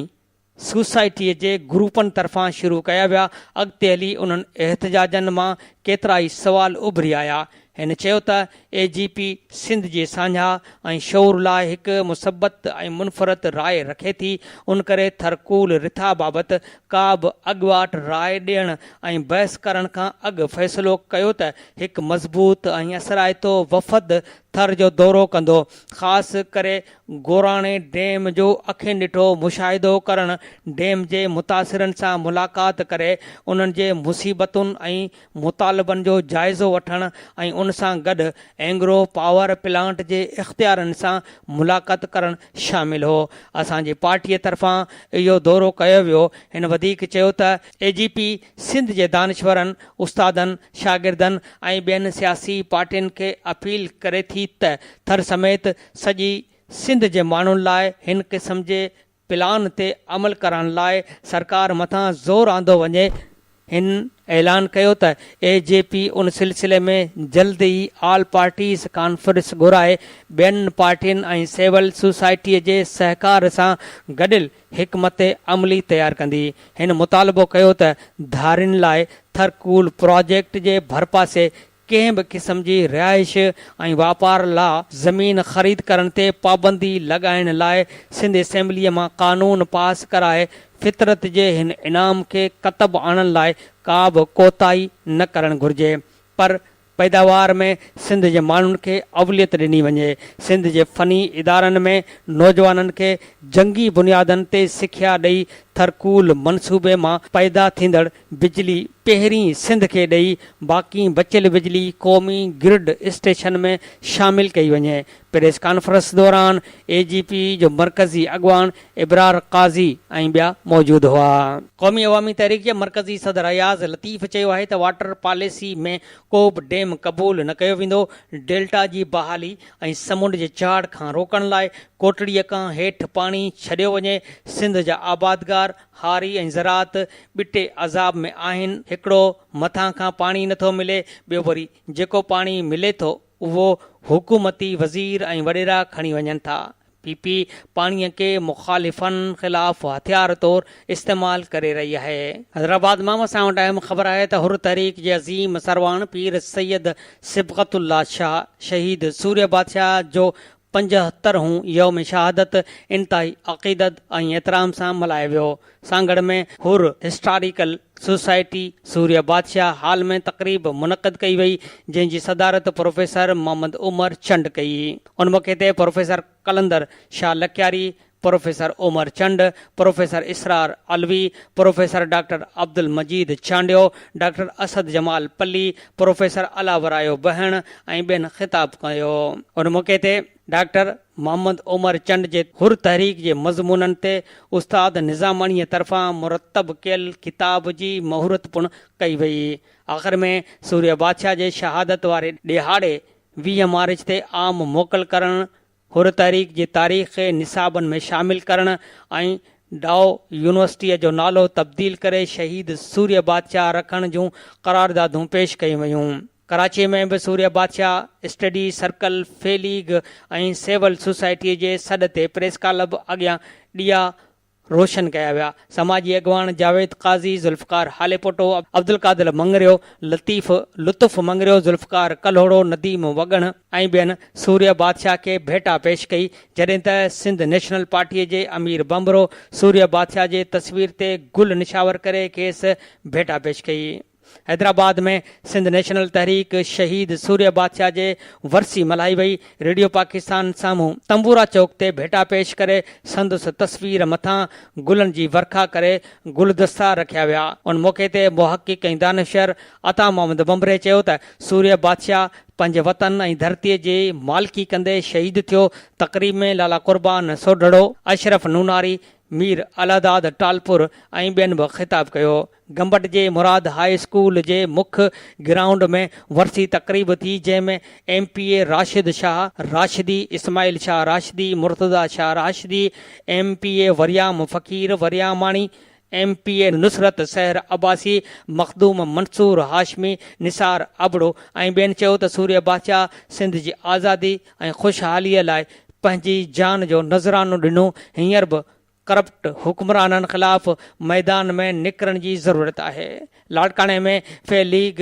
سوسائٽيء جي گروپن طرفان شروع ڪيا ويا، اڳتي هلي انهن احتجاجن مان ڪيترائي سوال اڀري آيا. هن چيو ته اي جي پي سنڌ جي ساڃاهه ۽ شعور لاء هڪ مثبت ۽ منفرد راء رکي ٿي، ان ڪري ٿرڪول رٿا بابت ڪا به اڳواٽ راء ڏيڻ ۽ بحث ڪرڻ کان اڳ فيصلو ڪيو ته هڪ مضبوط ۽ اثرائتو وفد ٿر جو دورو ڪندو، خاص ڪري گوراڻي ڊيم جو اکين ڏٺو مشاهدو ڪرڻ، ڊيم جي متاثرن سان ملاقات ڪري انهن جي مصيبتن ۽ مطالبن جو جائزو وٺڻ ۽ ان سان گڏ اينگرو پاور پلانٽ جي اختيارين سان ملاقات ڪرڻ شامل هو. اسان جي پارٽيء طرفان اهو دورو ڪيو ويو. هن وڌيڪ چيو ته اي جي پي سنڌ جي دانشورن، استادن، شاگردن ۽ ٻين سياسي پارٽين کي اپيل ڪري ٿي ته ٿر سميت سڄي سنڌ جي ماڻهن لاء هن قسم جي پلان تي عمل ڪرائڻ لاء سرڪار مٿان زور آندو وڃي. هن اعلان ڪيو ته اي جي پي ان سلسلي ۾ جلد ئي آل پارٽيز ڪانفرنس گهرائي ٻين پارٽين ۽ سول سوسائٽيء جي سهڪار سان گڏيل حڪمت عملي تيار ڪندي. هن مطالبو ڪيو ته ڌارين لاء ٿرڪول پراجيڪٽ جي ڀرپاسي ڪنهن به قسم جي رهائش ۽ واپار لا زمين خريد ڪرڻ تي پابندي لڳائڻ لاء سنڌ اسيمبليء مان قانون پاس ڪرائي فطرت جي هن انعام کي ڪتب آڻڻ لاء ڪا به ڪوتاهي نه ڪرڻ گهرجي پر پيداوار ۾ سنڌ جي ماڻهن کي اوليت ڏني وڃي سنڌ جي فني ادارن ۾ نوجوانن کي جنگي بنيادن تي سکيا ڏئي ٿر. ٿرڪول منصوبي مان پيدا ٿيندڙ بجلي پهرين سنڌ کي ڏئي باقي بچيل بجلي قومي گرڊ اسٽيشن ۾ شامل ڪئي وڃي. پريس ڪانفرنس دوران اي جي پي جو مرڪزي اڳواڻ ابرار قاضي ۽ ٻيا موجود هئا. قومي عوامي تحريڪ جي مرڪزي صدر اياز لطيف چيو آهي ته واٽر پاليسي ۾ ڪو به ڊيم قبول نه ڪيو ويندو، ڊيلٽا جي بحالي ۽ سمنڊ جي چاڙهه کان روڪڻ لاء ڪوٽڙيء کان هيٺ پاڻي ڇڏيو وڃي، سنڌ جا آبادگار، هاري ۽ زراعت ٻٽي عذاب ۾ آهن، هڪڙو مٿان کان پاڻي نٿو ملي، ٻيو وري جيڪو پاڻي ملي ٿو اهو حڪومتي وزير ۽ وڏيرا کڻي وڃن ٿا. پي پي پاڻيء کي مخالفن خلاف هٿيار طور استعمال ڪري رهي آهي. حيدرآباد مان اسان وٽ اهم خبر آهي ته حر تحريڪ جي عظيم سرواڻ پير سيد صبغت الله شاهه شهيد سورهيه بادشاهه جو 75 هون يوم شهادت انتهائي عقيدت ۽ احترام سان ملهايو ويو. سانگهڙ ۾ حر هسٽاريڪل سوسائٽي سورهيه بادشاهه هال ۾ تقريب منعقد ڪئي وئي، جنهن جي صدارت پروفيسر محمد عمر چنڊ ڪئي. ان موقعي تي professor Qalandar Shah Lakyari, professor Umar Chand, professor Israr Alvi, professor doctor Abdul Majeed Chandio, doctor Asad Jamal Palli, professor Allah Warayo Behan ۽ ٻين خطاب ڪيو. ان موقعي تي ڊاڪٽر محمد عمر چنڊ جي حر تحريڪ جي مضمونن تي استاد نظاماڻيء طرفان مرتب ڪيل ڪتاب جي مهورت پڻ ڪئي وئي. آخر ۾ سورهيه بادشاهه جي شهادت واري ڏهاڙي 20 مارچ تي عام موڪل ڪرڻ، حر تحريڪ جي تاريخ کي نصابن ۾ شامل ڪرڻ ۽ ڊائو يونيورسٽيء جو نالو تبديل ڪري شهيد سورهيه بادشاهه رکڻ جون قراردادون پيش ڪيون ويون. ڪراچيء ۾ به سورهيه بادشاهه اسٽڊي سرڪل، في ليگ ۽ سول سوسائٽيء جي سڏ تي پريس ڪلب اڳيان ڏيئا روشن ڪيا ويا. سماجي اڳواڻ جاويد قاضي، ذوالفقار هاليپوٽو، عبدالقادر مڱريو، لطيف لطف مڱريو، ذوالفقار ڪلهوڙو، نديم وڳڻ ۽ ٻين سورهيه بادشاهه کي ڀيٽا پيش ڪئي، جڏهن ته سنڌ نيشنل پارٽيء جي امير ڀنڀرو سورهيه بادشاهه جي تصوير تي گل نشاور ڪري کيس ڀيٽا پيش ڪئي. حيدرآباد ۾ سنڌ نيشنل تحريڪ شهيد سورهيه بادشاهه جي ورسي ملهائي وئي، ريڊيو پاڪستان سامهون تنبورا چوڪ تي ڀيٽا پيش ڪري سندس تصوير مٿان گلن جي ورکا ڪري گلدستا رکيا ويا. ان موقعي تي محقق ۽ دانشور عطا محمد ڀنڀري چيو ته سورهيه بادشاهه پنهنجي وطن ۽ ڌرتي جي مالڪي ڪندي شهيد ٿيو، تقريب ۾ لالا قربان سوڍڙو، اشرف نوناري، مير الهداد ٽالپر ۽ ٻين به خطاب ڪيو. گمبٽ جي مراد هاء اسڪول جي مک گرائونڊ ۾ ورسي تقريب ٿي جنهن ۾ M P A Rashid Shah Rashdi, Ismail Shah Rashdi, Murtaza Shah Rashdi, M P A Waryam Faqir Waryamani, M P A Nusrat Sehar Abbasi, Makhdoom Mansoor Hashmi, Nisar Abro ۽ ٻين چيو ته سورهيه بادشاهه سنڌ جي آزادي ۽ خوشحالي لاء پنهنجي جان جو نذرانو ڏنو هينئر به ڪرپٽ حڪمرانن خلاف ميدان ۾ نڪرڻ جي ضرورت آهي. لاڙڪاڻي ۾ في ليگ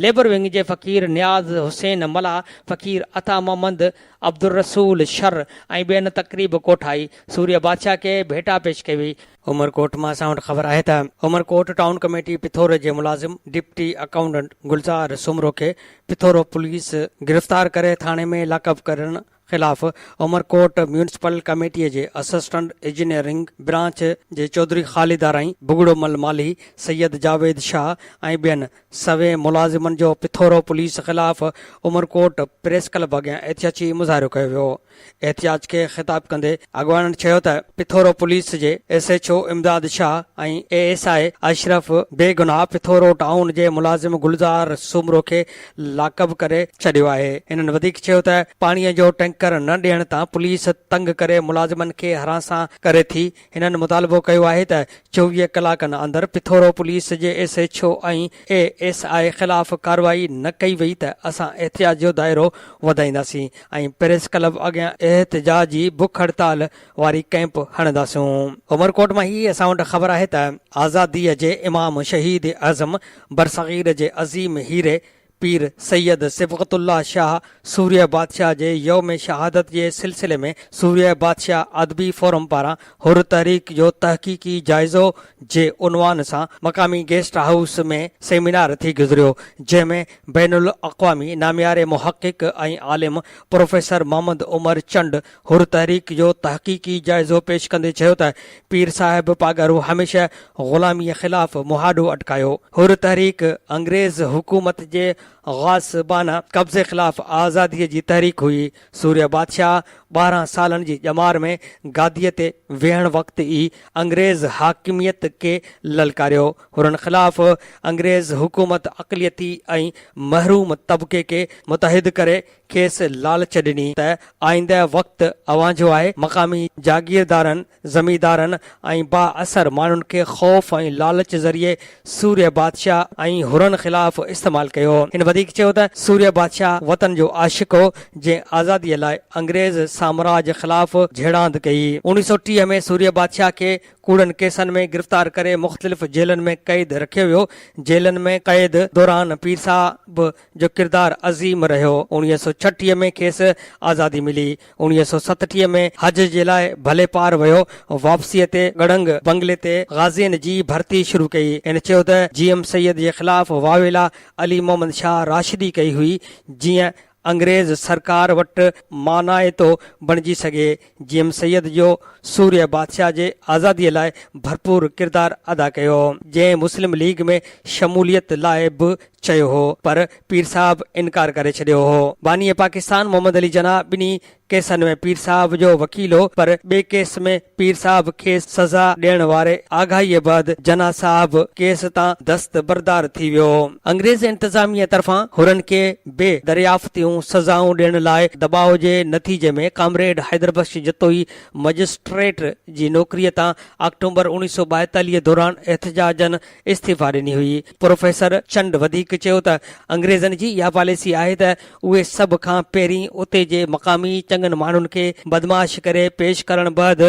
ليبر ونگ جي فقير نياز حسين ملاح، فقير عطا محمد، عبدالرسول شر ۽ ٻين تقريب ڪوٺائي سورهيه بادشاهه کي ڀيٽا پيش ڪئي وئي. عمرڪوٽ مان اسان وٽ خبر آهي ته عمرڪوٽ ٽائون ڪميٽي پٿوري جي ملازم ڊپٽي اڪائونٽنٽ گلزار سومرو کي پٿورو پوليس گرفتار ڪري ٿاڻي ۾ لاڪپ ڪرڻ خلاف عمرڪوٽ ميونسپل ڪميٽيء جي اسسٽنٽ انجنيئرنگ برانچ جي چوڌري خالد آرائين، بگڙو مل مالهي، سيد جاويد شاهه ۽ ٻين سوين ملازمن جو پٿورو پوليس خلاف عمرڪوٽ پريس ڪلب اڳيان احتجاجي مظاهرو ڪيو ويو. احتجاج کي خطاب ڪندي اڳواڻن چيو ته پٿورو پوليس جي S H O Imdad Shah ۽ A S I Ashraf بيگناهه پٿورو ٽائون جي ملازم گلزار سومرو کي لاڪب ڪري ڇڏيو آهي. هنن وڌيڪ چيو ته پاڻي جو ٽينڪر نه ڏيڻ تان پوليس تنگ ڪري ملازمن کي هراسان ڪري ٿي. هنن مطالبو ڪيو آهي ته 24 ڪلاڪن اندر پٿورو پوليس جي S H O ۽ A S I خلاف ڪارروائي نه ڪئي وئي ته اسان احتجاج جو دائرو وڌائينداسين ۽ پريس ڪلب اڳيان احتجاجي بک هڙتال واري ڪئمپ هڻنداسون. عمرڪوٽ مان هي اسان وٽ خبر آهي ته آزاديء جي امام شهيد اعظم برصغير جي عظيم هيري پير سيد صبغت الله شاهه سورهيه بادشاهه جي يوم شهادت جي سلسلي ۾ سورهيه بادشاهه ادبي فورم پاران حر تحريڪ جو تحقيقي جائزو جي عنوان سان مقامي گيسٽ هائوس ۾ سيمينار ٿي گذريو، جنهن ۾ بين الاقوامي نامياري محقق ۽ عالم پروفيسر محمد عمر چنڊ حر تحريڪ جو تحقيقي جائزو پيش ڪندي چيو ته پير صاحب پاڳارو هميشه غلاميء خلاف مهاڏو اٽڪايو. حر تحريڪ انگريز حڪومت جي غاصبانه قبضي خلاف آزاديء جي تحريڪ هئي. سورهيه بادشاهه 12 سالن جي ڄمار ۾ گاديء تي ويهڻ وقت ئي انگريز حاڪميت کي للڪاريو. حرن خلاف انگريز حڪومت اقليتي ۽ محروم طبقي کي متحد ڪري کيس لالچ ڏني ته آئنده وقت اوهان جو آهي. مقامي جاگيردارن، زميندارن ۽ بااثر ماڻهن کي خوف ۽ لالچ ذريعي سورهيه بادشاهه ۽ حرن خلاف استعمال ڪيو. هن وڌيڪ چيو ته سورهيه بادشاهه وطن جو عاشق هو، جنهن آزاديء لاء انگريز سامراج خلاف جهيڙاند ڪئي. 1930 ۾ سورهيه بادشاهه کي ڪوڙن ڪيسن ۾ گرفتار ڪري مختلف جيلن ۾ قيد رکيو ويو. جيلن ۾ قيد دوران پير صاحب جو ڪردار عظيم رهيو. 1936 ۾ کيس آزادي ملي. 1967 ۾ حج جي لاء ڀلي پار ويو. واپسيء تي گڙنگ بنگلي تي غازين جي ڀرتي شروع ڪئي. هن چيو ته جي ايم سيد جي خلاف واويلا علي محمد شاهه راشدي ڪئي هئي، جيئن انگريز سرڪار وٽ مانائتو بڻجي سگهي. جي ايم سيد جو سورهيه بادشاهه جي آزاديء لاء ڀرپور ڪردار ادا ڪيو، جنهن مسلم ليگ ۾ شموليت لاء به چيو هو، پر پير صاحب انڪار ڪري ڇڏيو هو. بانيء پاڪستان محمد علي جناح ٻنهي ڪيسن ۾ پير صاحب جو وڪيل هو، پر ٻئي ڪيس ۾ پير صاحب کيس سزا ڏيڻ واري آگاهيء بعد جناح صاحب ڪيس تان دستبردار ٿي ويو. انگريز انتظاميه طرفان حرن کي بي دريافتيون سزائون ڏيڻ لاء دٻاء جي نتيجي ۾ ڪامريڊ حيدربخش جتوئي مئجسٽريٽ جي نوڪريء تان آڪٽومبر 1942 دوران احتجاجن استعيفا ڏني هئي. پروفيسر چنڊ وڌيڪ چيو ته انگريزن جي اها پاليسي آهي ته اهي سڀ کان پهرين اتي جي مقامي چڱن ماڻهن کي بدمعاش ڪري پيش ڪرڻ بعد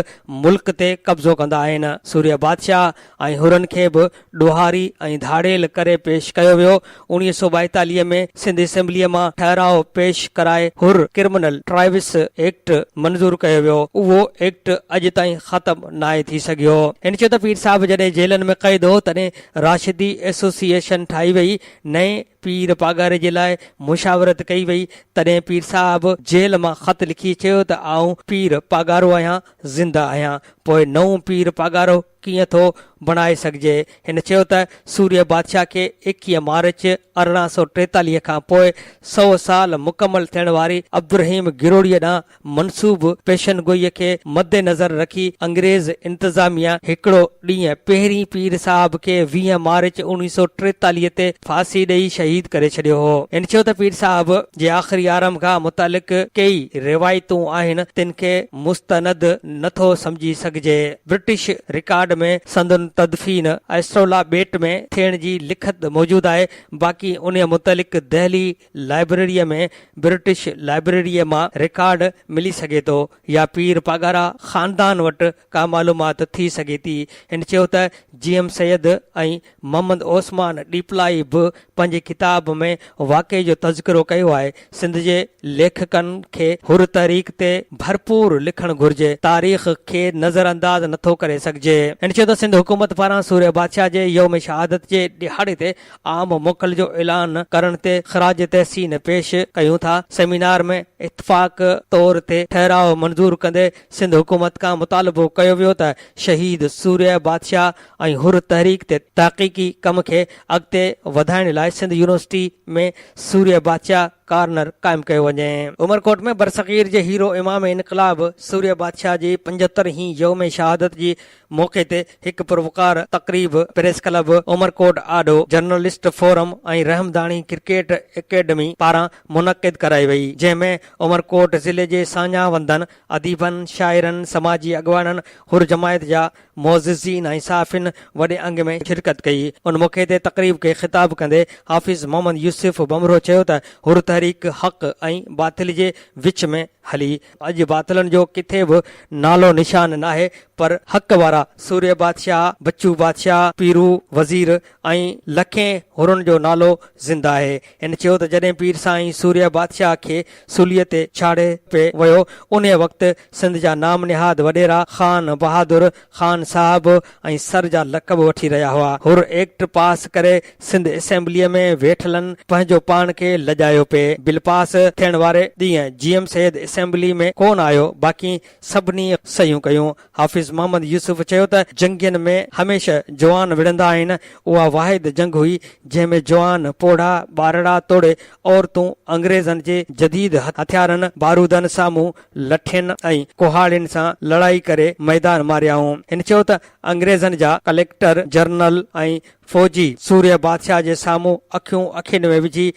ملڪ تي قبضو ڪندا آهن. سورهيه بادشاهه ۽ حرن کي به ڏوهاري ۽ ڌاڙيل ڪري پيش ڪيو ويو. 1942 ۾ سنڌ اسيمبليء مان ٺهراء پيش ڪرائي حر ڪرمنل ٽرائيوس ايڪٽ منظور ڪيو ويو. اهو ايڪٽ اڄ تائين ختم ناهي ٿي سگهيو. هن چيو ته پير صاحب جڏهن جيلن ۾ قيد هو تڏهن راشدي ايسوسيئيشن ٺاهي وئي. نئين پير پاڳاري جي لاء مشاورت ڪئي وئي. تڏهن پير صاحب جيل مان خط لکي چيو ته آئون پير پاڳارو آهيان، زنده آهيان. پوء نئون پير پاڳارو ڪيئن ٿو بڻائي سگهجي؟ هن چيو ته سورهيه بادشاهه کي 21 مارچ 1843 کان پوء سئو سال مڪمل ٿيڻ واري عبدالرحيم گروڙيء ڏانهن منسوب پيشنگوئيء کي مدنظر رکي انگريز انتظاميه هڪڙو ڏينهن پهرين پير صاحب کي 20 مارچ 1943 تي ڦاسي ڏئي شهيد ڪري ڇڏيو هو. هن چيو ته پير صاحب جي آخري آرامگاهه متعلق ڪيئي روايتون آهن تن کي مستند نه ٿو سمجهي سگهجي. برٽش رڪارڊ ۾ سندن تدفين ائسٽرولا ٻيٽ ۾ ٿيڻ جي لکت موجود آهي، باقي انهيء متعلق دهلي لائبريريء ۾ برٽش لائبريريء مان رڪارڊ ملي سگهي ٿو يا پير پاڳارا خاندان وٽ ڪا معلومات ٿي سگهي ٿي. هن چيو ته جي ايم سيد ۽ محمد عثمان ڏيپلائي به پنهنجي ڪتاب ۾ واقعي جو تذڪرو ڪيو آهي. سنڌ جي ليکڪن کي حر تحريڪ تي ڀرپور لکڻ گهرجي، تاريخ کي نظر انداز نٿو ڪري سگهجي. هن چيو ته سنڌ حڪومت پاران سورهيه بادشاهه جي يوم شهادت جي ڏهاڙي تي عام موڪل جو اعلان ڪرڻ تي خراج تحسين پيش ڪيون ٿا. سيمينار ۾ اتفاق طور تي ٺهراء منظور ڪندي سنڌ حڪومت کان مطالبو ڪيو ويو ته شهيد سورهيه بادشاهه ۽ حر تحريڪ تي تحقيقي ڪم کي اڳتي وڌائڻ لاء سنڌ يونيورسٽي ۾ سورهيه بادشاهه ڪارنر قائم ڪيو وڃي. عمرڪوٽ ۾ برصغير جي هيرو امام انقلاب سورهيه بادشاهه جي 75 هين يوم شهادت جي موقعي تي هڪ پروقار تقريب پريس ڪلب عمرڪوٽ آڏو journalist forum ۽ Rahmdani cricket academy پاران منعقد ڪرائي وئي جنهن ۾ عمرڪوٽ ضلعي جي ساڃاهه وندن، اديبن، شاعرن، سماجي اڳواڻن، حر جماعت جا معززين ۽ صحافين وڏي انگ ۾ شرڪت ڪئي. ان موقعي تي تقريب کي خطاب ڪندي حافظ محمد يوسف ڀنڀرو چيو ته حر تحريڪ. تحريڪ حق ۽ باطل جي وچ ۾ هلي. اڄ باطلن جو ڪٿي به نالو نشان ناهي پر حق وارا سورهيه بادشاهه، بچو بادشاهه، پيرو وزير ۽ لکين حرن جو نالو زنده آهي. هن چيو ته جڏهن پير سائين سورهيه بادشاهه کي سوليء تي چاڙهي پئي ويو، انهيء وقت سنڌ جا نام نهاد وڏيرا خان بهادر، خان صاحب ۽ سر جا لقب وٺي رهيا هئا. حر ايڪٽ پاس ڪري سنڌ اسيمبليء ۾ ويٺلن پنهنجو پاڻ کي لڄايو پئي. بل پاس ٿيڻ واري ڏينهن جي ايم سيد اسيمبلي ۾ ڪونه آيو، باقي سڀني صحيحون ڪيون. حافظ محمد يوسف چيو ته جنگين ۾ هميشه جوان وڙهندا آهن، اها واحد جنگ هئي جنهن ۾ جوان، پوڙها، ٻارڙا توڙي عورتون انگريزن جي جديد هٿيارن، بارودن سامهون لٺين ۽ ڪهاڙين سان لڙائي ڪري ميدان ماريائون. هن چيو ته انگريزن جا ڪليڪٽر، جنرل ۽ فوجي سورهيه بادشاهه جي سامهون اکيون اکين ۾ وجهي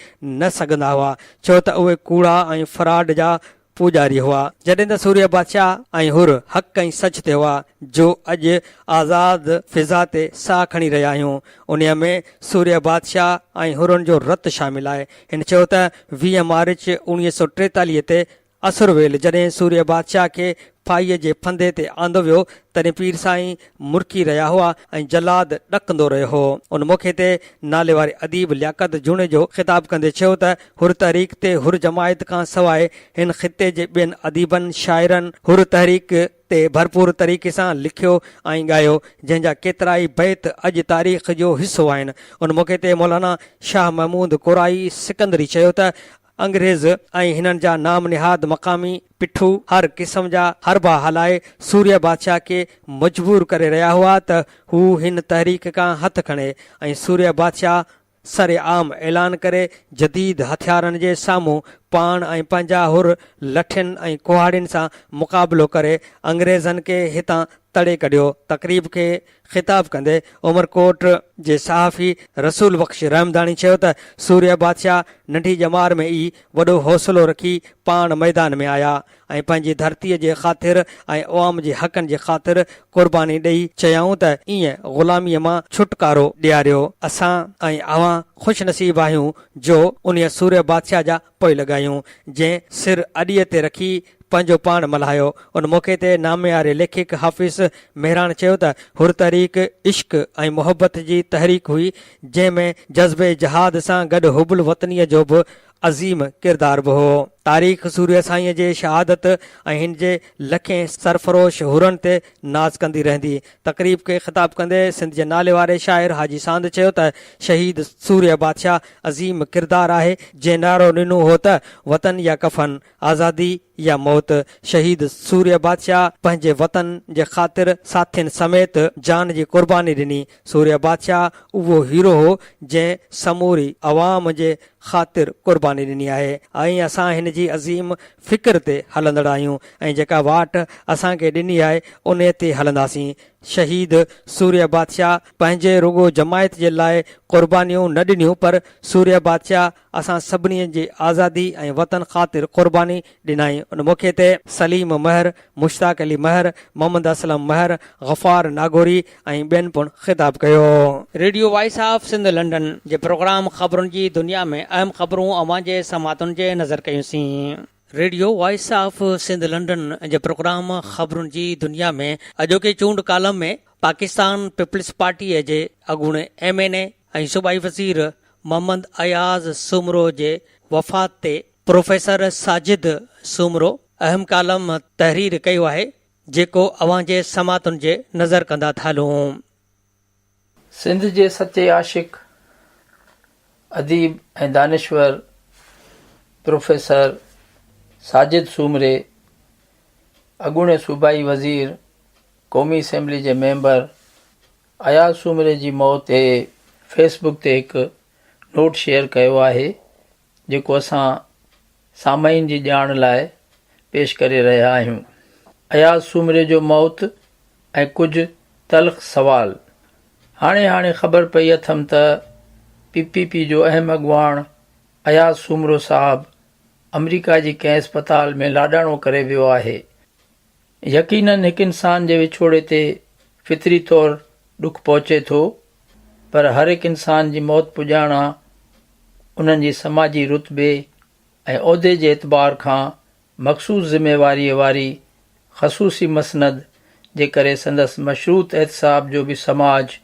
نه سگهندا هئا، ڇو ته اهي ڪوڙا ۽ فراڊ جا پوڄاري هئا. جڏهن ته سورهيه بادشاهه ۽ حر حق ۽ سچ تي هئا، جو اڄ آزاد فضا تي ساهه کڻي رهيا آهيون، انهيء ۾ سورهيه بادشاهه ۽ حرن جو رت شامل آهي. هن چيو ته 20 مارچ 1943 تي عصر ويل جڏهن سورهيه بادشاهه کي ڦاهيء جي ڦندي تي آندو ويو، تڏهن پير سائين مرڪي رهيا هئا ۽ جلاد ڏڪندو رهيو هو. ان موقعي تي ناليواري اديب لياقت جوڻيجو خطاب ڪندي چيو ته حر تحريڪ تي حر جماعت کان سواء هن خطي جي ٻين اديبن، شاعرن حر تحريڪ تي ڀرپور طريقي سان لکيو ۽ ڳايو، جنهن جا ڪيترائي بيت اڄ تاريخ جو حصو آهن. ان موقعي تي مولانا شاهه محمود ڪورائي سڪندري چيو ته انگريز ۽ هنن جا نام نهاد مقامي پٺو هر قسم جا حربا هلائي سورهيه بادشاهه کي مجبور ڪري رهيا هئا ته هو هن تحريڪ کان هٿ کڻي ۽ سورهيه بادشاهه سر عام اعلان ڪري جديد هٿيارن جي سامهون پاڻ ۽ پنهنجا حر لٺين ۽ ڪهاڙين سان مقابلو ڪري انگريزن کي هتان تڙي ڪڍيو. تقريب کي خطاب ڪندي عمرڪوٽ جي صحافي رسول بخش رحمداڻي چيو ته سورهيه بادشاهه ننڍي ڄمار ۾ ئي وڏو حوصلو رکي پاڻ ميدان ۾ آيا ۽ پنهنجي ڌرتيء جي خاطر ۽ عوام جي حقن جي خاطر قرباني ڏئي چيائون ته ايئن غلاميء مان ڇوٽڪارو ڏياريو اسان ۽ اوهان خوش نصيب آهيون جو انهيء سورهيه بادشاهه جا پوئلڳ آهيون جنهن سر اڏيء تي رکي پنهنجو پاڻ ملهايو. ان موقعي تي نامياري ليکڪ حافظ مهراڻ چيو ته حر تحريڪ عشق ۽ محبت جي تحريڪ هئي جنهن ۾ جذبي جهاد سان گڏ حب الوطنيء جو به عظيم ڪردار به هو. تاريخ سورهيه سائينء جي شهادت ۽ هن جي لکين سرفروش حرن تي ناز ڪندي رهندي. تقريب کي خطاب ڪندي سنڌ جي ناليواري شاعر حاجي ساند چيو ته شهيد سورهيه بادشاهه عظيم ڪردار آهي جنهن نعرو ڏنو هو ته وطن يا ڪفن، آزادي يا موت، شهيد سورهيه بادشاهه پنهنجي وطن جي خاطر ساٿين سميت جان جي قرباني ڏني، سورهيه بادشاهه اهو هيرو هو جنهن سموري عوام جي خاطر قرباني ڏني آهي ۽ اسان هن جي عظيم فڪر تي هلندڙ آهيون ۽ جيڪا واٽ اسان کي ڏني آهي انهي تي هلنداسين. شهيد سورهيه بادشاهه پنهنجي رڳو جماعت جي لاء قربانيون نه ڏنيون پر سورهيه بادشاهه اسان سڀني جي آزادي ۽ وطن خاطر قرباني ڏنائين. ان موقعي تي سليم مهر، مشتاق علي مهر، محمد اسلم مهر، غفار ناگوري ۽ ٻين پڻ خطاب ڪيو. Radio voice of Sindh London جي پروگرام خبرن جي دنيا ۾ اهم خبرون اوهان جي سماعتن جي نظر ڪيون سين. Radio voice of Sindh London جي پروگرام خبرن جي دنيا ۾ اڄوڪي چونڊ ڪالم ۾ پاڪستان پيپلز پارٽيء جي اڳوڻي ايم اين اي ۽ صوبائي وزير محمد اياز سومرو جي وفات تي پروفيسر ساجد سومرو اهم ڪالم تحرير ڪيو آهي جيڪو اوهان جي سماعتن جي نظر ڪندا ٿا هلون. سنڌ جي سچي عاشق، اديب ۽ دانشور پروفيسر ساجد سومري، اڳوڻي صوبائي وزير، قومي اسيمبلي جي ميمبر اياز سومري جي موت تي فيس بڪ تي هڪ نوٽ شيئر ڪيو آهي جيڪو اسان سامعين جي ڄاڻ لاء پيش ڪري رهيا آهيون. اياز سومري جو موت ۽ ڪجهه تلخ سوال. هاڻي هاڻي خبر پئي اٿم ته پي پي پي جو اهم اڳواڻ اياز سومرو صاحب آمريڪا جي ڪنهن اسپتال ۾ لاڏاڻو ڪري ويو آهي. يقينن هڪ انسان جي وڇوڙي تي فطري طور ڏک پهچي ٿو پر هر هڪ انسان جي موت پڄاڻان انهن جي سماجي رتبي، ۽ عهدي جي اعتبار کان مخصوص ذميواريء واري خصوصي مسند جي ڪري سندس مشروط احتساب جو به سماج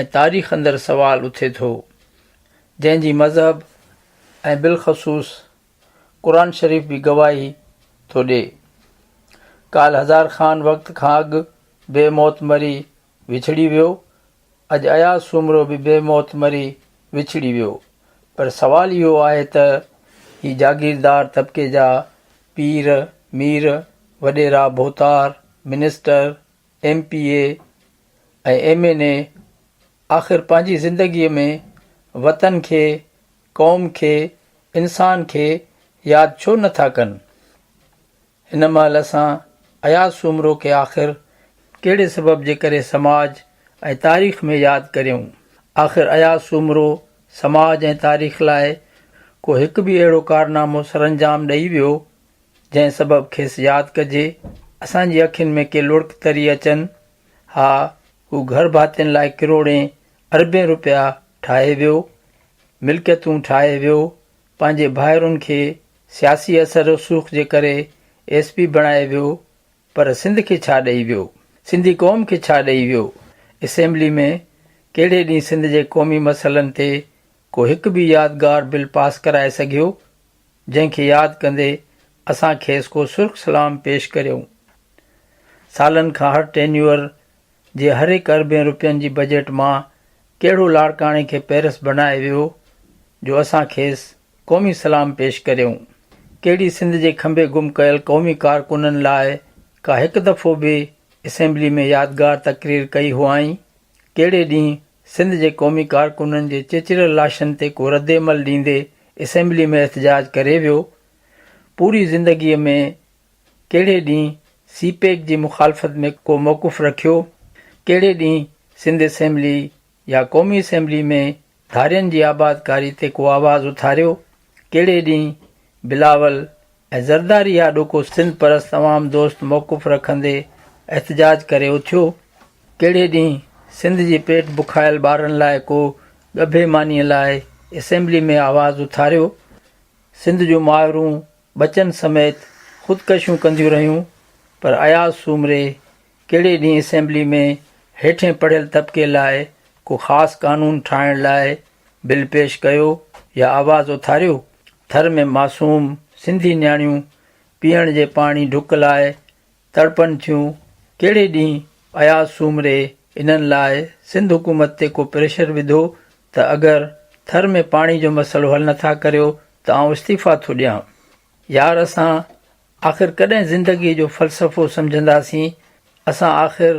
۽ تاريخ اندر سوال اٿي ٿو، جنهن جي مذهب ۽ بالخصوص قرآن شريف به گواهي ٿو ڏئي. ڪالهه هزار خان وقت کان اڳ بي موت مري وڇڙي ويو، اڄ اياز سومرو به بي موت مري وڇڙي ويو. پر سوال اهو آهي ته هي جاگيردار طبقي جا پير، مير، وڏيرا، ڀوتار، minister, M P A ۽ M N A آخر پنهنجي زندگيء ۾ وطن کي، قوم کي، انسان کي ياد ڇو نه ٿا ڪن؟ هن مهل اسان اياز سومرو کي آخر ڪهڙي سبب جي ڪري سماج ۽ تاريخ ۾ ياد ڪريون؟ آخر اياز سومرو سماج ۽ تاريخ لاء ڪو هڪ به اهڙو ڪارنامو سرانجام ڏئي ويو، جنهن سبب کيس ياد ڪجي؟ اسان جي اکين ۾ ڪي لڙڪ تري اچن؟ ها، هو گهر ڀاتين لاء ڪروڙين اربين روپيا ٺاهي ويو، ملڪيتون ٺاهي ويو، پنهنجي ڀائرن کي سياسي اثر رسوخ جي ڪري ايس پي بڻائي ويو پر سنڌ کي ڇا ڏئي ويو؟ سنڌي قوم کي ڇا ڏئي ويو؟ اسيمبلي ۾ ڪهڙي ڏينهن سنڌ جي قومي مسئلن تي ڪو هڪ به يادگار بل پاس ڪرائي سگهيو، جنهن کي ياد ڪندي اسان کيس ڪو سرخ سلام پيش ڪريون؟ سالن کان هر ٽينيوئر جي هر هڪ اربين روپين جي بجيٽ مان ڪهڙو لاڙڪاڻي کي پئرس بنائي ويو جو اسان کيس قومي سلام پيش ڪريون؟ ڪهڙي سنڌ جي کنڀي گم ڪيل قومي ڪارڪنن لاء ڪا هڪ دفعو به اسيمبلي ۾ يادگار تقرير ڪئي هئائين؟ ڪهڙي ڏينهن سنڌ جي قومي ڪارڪنن جي چچريل لاشن تي ڪو ردعمل ڏيندي اسيمبلي ۾ احتجاج ڪري ويو؟ پوري زندگيء ۾ ڪهڙي ڏينهن سي پيڪ جي مخالفت ۾ ڪو موقف رکيو؟ ڪهڙي ڏينهن سنڌ اسيمبلي يا قومي اسيمبلي ۾ ڌارين جي آبادڪاري تي ڪو آواز اٿاريو؟ ڪهڙي ڏينهن بلاول ۽ زرداري آڏو ڪو سنڌ پرست عوام دوست موقف رکندي احتجاج ڪري اٿيو؟ ڪهڙي ڏينهن سنڌ جي پيٽ بکايل ٻارن لاء ڪو ڳڀي مانيء لاء اسيمبلي ۾ آواز اٿاريو؟ سنڌ جون مائرون ٻچن سميت خودڪشيون ڪنديون رهيون پر اياز سومري ڪهڙي ڏينهن اسيمبلي ۾ هيٺين پڙهيل طبقي لاء ڪو خاص قانون ٺاهڻ لاء بل پيش ڪيو يا آواز اٿاريو؟ ٿر ۾ معصوم سنڌي نياڻيون پيئڻ جي پاڻي ڍڪ لاء تڙپن ٿيون، ڪهڙي ڏينهن اياز سومري انهن لاء سنڌ حڪومت تي ڪو پريشر وڌو ته اگر ٿر ۾ پاڻي جو مسئلو حل نٿا ڪريو ته آئون استعيفا ٿو ڏيان. يار اسان آخر ڪڏهن زندگيء جو فلسفو سمجهنداسين، اسان آخر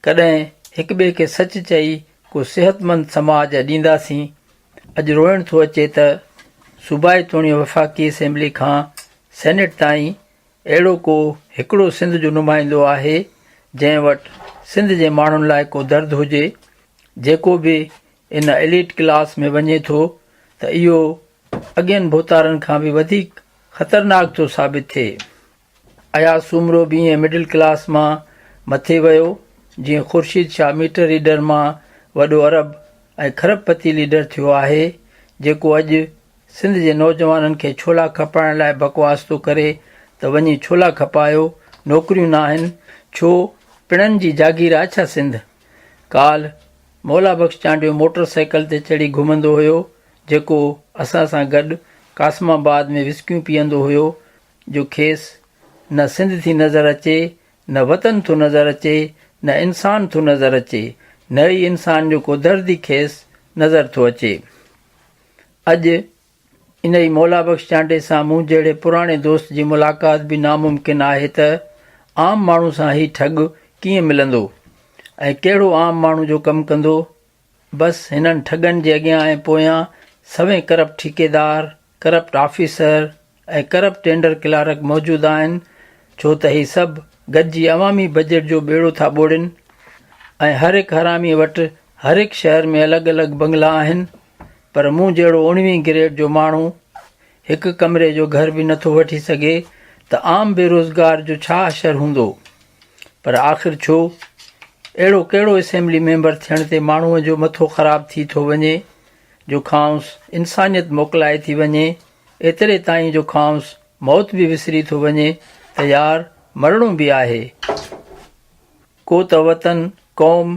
ڪڏهن هڪ ٻئي کي سچ چئي ڪو صحتمند سماج اڏينداسين. اڄ روئڻ ٿو اچي ته صوبائي توڻي وفاقي اسيمبلي کان سينيٽ تائين اهڙو ڪو هڪڙو سنڌ جو نمائندو آهي جنهن وٽ سنڌ جي ماڻهن لاء ڪو درد هجي؟ جيڪو به ان ايليٽ ڪلاس ۾ وڃي ٿو ته اهو اڳين ڀوتارن کان به وڌيڪ خطرناڪ ٿو ثابت ٿئي. اياز سومرو به ائين مڊل ڪلاس مان مٿي ويو جيئن خورشيد شاهه ميٽر ريڊر مان وڏو ارب ۽ کرب پتي ليڊر ٿيو آهي جيڪو اڄ سنڌ جي نوجوانن کي ڇولا کپائڻ لاء بڪواس ٿو ڪري ته وڃي ڇولا کپايو، نوڪريون ناهن، ڇو پڻن جي جاگير آ ڇا سنڌ؟ ڪالهه مولا بخش چانڊيو موٽر سائيڪل تي چڙهي گهمندو هيو، جيڪو اسان سان گڏ قاسم آباد ۾ وسڪيون پيئندو هيو، جو کيس نه سنڌ ٿي نظر اچي، نه وطن ٿو نظر اچي، نه انسان ٿو نظر اچي، نه ئي انسان جو ڪو درد ئي کيس نظر ٿو اچي. اڄ انهي مولا بخش چانڊيي سان مون جهڙي پراڻي دوست جي ملاقات به ناممڪن آهي ته عام ماڻهو سان هي ٺڳ ڪيئن ملندو ۽ ڪهڙو عام ماڻهو جو ڪم ڪندو؟ بس هنن ٺڳن جي اڳيان ۽ پويان سوين ڪرپٽ ٺيڪيدار، corrupt officer ۽ corrupt tender clerk موجود آهن ڇو ته هي سڀ گڏجي عوامي بجيٽ جو ٻيڙو ٿا ٻوڙين ۽ هر هڪ حراميء وٽ هر هڪ شهر ۾ الڳ الڳ بنگلا آهن پر مون جهڙو اڻويهين گريڊ جو ماڻهو هڪ ڪمري جو گهر به نٿو وٺي سگهي ته عام بيروزگار جو ڇا حشر هوندو؟ پر آخر ڇو؟ اهڙو ڪهڙو اسيمبلي ميمبر ٿيڻ تي ماڻهوء جو مٿو خراب ٿي ٿو وڃي جو کانئس انسانيت موڪلائي ٿي وڃي؟ ايتري تائين جو کانئس موت به وسري ٿو وڃي ته يار مرڻو به آهي. ڪو ته وطن، قوم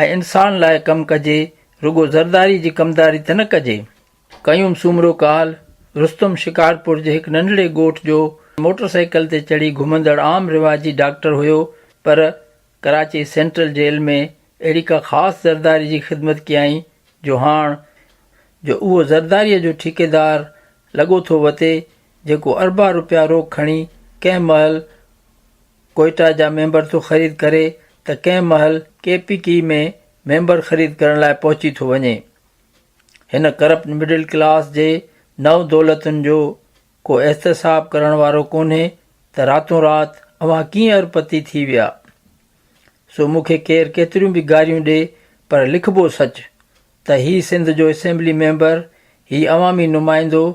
۽ انسان لاء ڪم ڪجي، رڳو زرداري جي ڪمداري ته نه ڪجي. قيوم سومرو ڪالهه رستم شڪارپور جي هڪ ننڍڙي ڳوٺ جو موٽر سائيڪل تي چڙهي گهمندڙ عام رواجي ڊاڪٽر هيو پر ڪراچي سينٽرل جيل ۾ اهڙي ڪا خاص زرداري جي خدمت ڪيائين جو هاڻ جو اهو زرداريء جو ٺيڪيدار لڳو ٿو وتي جيڪو اربها روپيا روڪ کڻي ڪنهن مهل ڪوئيٽا جا ميمبر ٿو خريد ڪري ته ڪنهن مهل ڪي پي ڪي ۾ ميمبر خريد ڪرڻ لاء پهچي ٿو وڃي. هن ڪرپٽ مڊل ڪلاس جي نو دولتن جو ڪو احتساب ڪرڻ وارو ڪونهي ته راتون رات اوهان ڪيئن اربپتي ٿي ويا؟ سو مون کي ڪير ڪيتريون به گاريون ڏي پر لکبو سچ ته هي سنڌ جو اسيمبلي ميمبر، هي عوامي نمائندو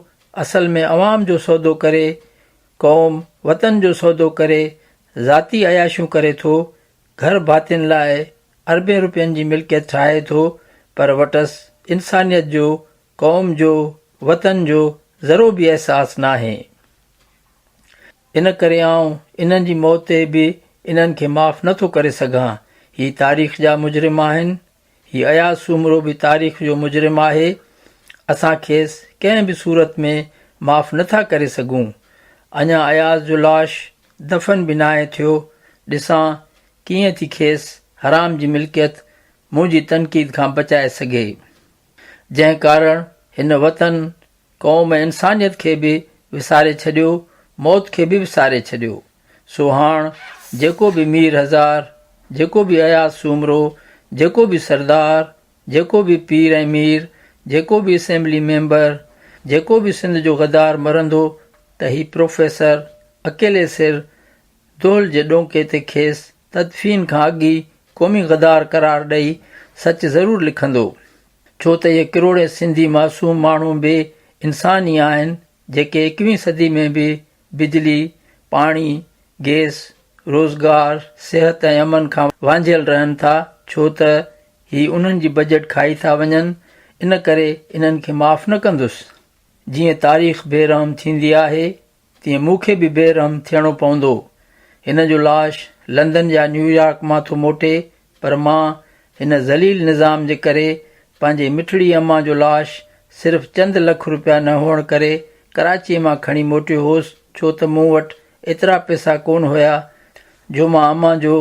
اصل ۾ عوام جو سودو ڪري، قوم، وطن جو سودو ڪري ذاتي عياشيون ڪري ٿو، گهر ڀاتين لاء اربين روپين جي ملڪيت ٺاهي ٿو پر وٽس انسانيت جو قوم جو، وطن جو ذرو به احساس ناهي. ان ڪري آئون انهن جي موت تي به انهن کي معاف نه ٿو ڪري سگهان. هي تاريخ جا مجرم آهن. هي اياز سومرو به تاريخ جو مجرم آهي. اسان کيس ڪنهن به صورت ۾ معاف نه ٿا ڪري سگهون. اڃا اياز جو لاش دفن به ناهي ٿيو. ڏسان ڪيئن ٿي کيس حرام جي ملڪيت منهنجي تنقيد کان بچائي سگهي. جنهن ڪارڻ هن وطن، قوم ۽ انسانيت کي به وساري ڇڏيو، موت کي به وساري ڇڏيو. سو هاڻ جيڪو به مير هزار، جيڪو به اياز سومرو، جيڪو به سردار، جيڪو به پير ۽ مير، جيڪو به اسيمبلي ميمبر، جيڪو به سنڌ جو غدار مرندو ته هي پروفيسر اڪيلي سر دهل جي ڏونڪي تي کيس تدفين کان اڳ ئي قومي غدار قرار ڏئي سچ ضرور لکندو. ڇو ته اهي ڪروڙين سنڌي معصوم ماڻهو به انسان ئي آهن جيڪي ايڪويهين صدي ۾ به بجلي، پاڻي، گئس، روزگار، صحت ۽ امن کان وانجهيل رهن ٿا ڇو ته هي انهن جي بجيٽ کائي ٿا وڃن ان ڪري انهن کي معاف نه ڪندس. جيئن تاريخ بي رحم ٿيندي آهي تيئن مون کي به بي رحم ٿيڻو پوندو. هن جو لاش لندن يا نيويارڪ مان ٿو موٽي، پر مان هن ذليل نظام جي ڪري پنهنجي مٺڙي امان جو لاش صرف چند لک روپيا نه هئڻ ڪري ڪراچيء مان کڻي موٽيو هوس، ڇو ته مون وٽ ايترا پئسا ڪونه هيا جو مان امان جو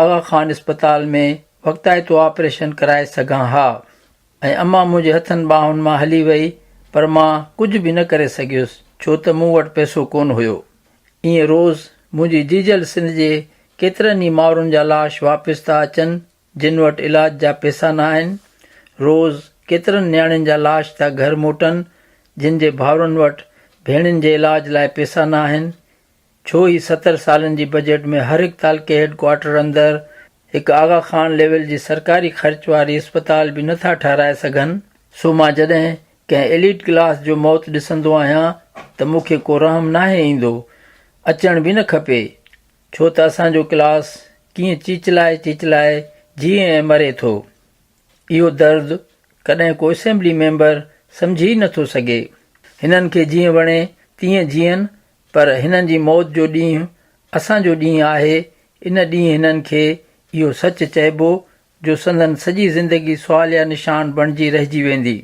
آغا خان اسپتال ۾ وقتائتو آپريشن ڪرائي سگهان ها. ۽ امان منهنجي هٿن ٻانهن مان هلي وئي پر مان ڪجهه به نه ڪري سگهيس ڇو ته مون وٽ پئسو ڪونه هيو. ائين روز منهنجي جيجل سنڌ جي ڪيترن ئي مائرن جا لاش واپس ٿا اچن جن وٽ علاج جا پئسا ناهن. روز ڪيترن نياڻين جا لاش ٿا گهر موٽن جن جي ڀائرن وٽ ڀيڻين جي علاج لاء پئسا ناهن. ڇو هي 70 سالن جي بجيٽ ۾ هر هڪ تعلقي هيڊ ڪوارٽر اندر هڪ آغا خان ليول جي سرڪاري خرچ واري اسپتال به نه ٿا ٺهرائي سگهن؟ سو مان جڏهن ڪنهن ايليٽ ڪلاس جو موت ڏسندو آهيان ته مون کي ڪو رحم ناهي ايندو، اچڻ به نه کپي، ڇو ته اسان جو ڪلاس ڪيئن چيچلائي چيچلائي جيئي ۽ مري ٿو. اهو درد ڪڏهن ڪو اسيمبلي ميمبر سمجهي ئي نه ٿو سگهي. هنن کي جيئن وڻي تيئن جيئن پر هنن جي موت جو ڏينهن اسان جو ڏينهن آهي، ان ڏينهن هنن کي اهو سچ چئبو جو سندن سڄي زندگي سواليه نشان بڻجي رهجي ويندي.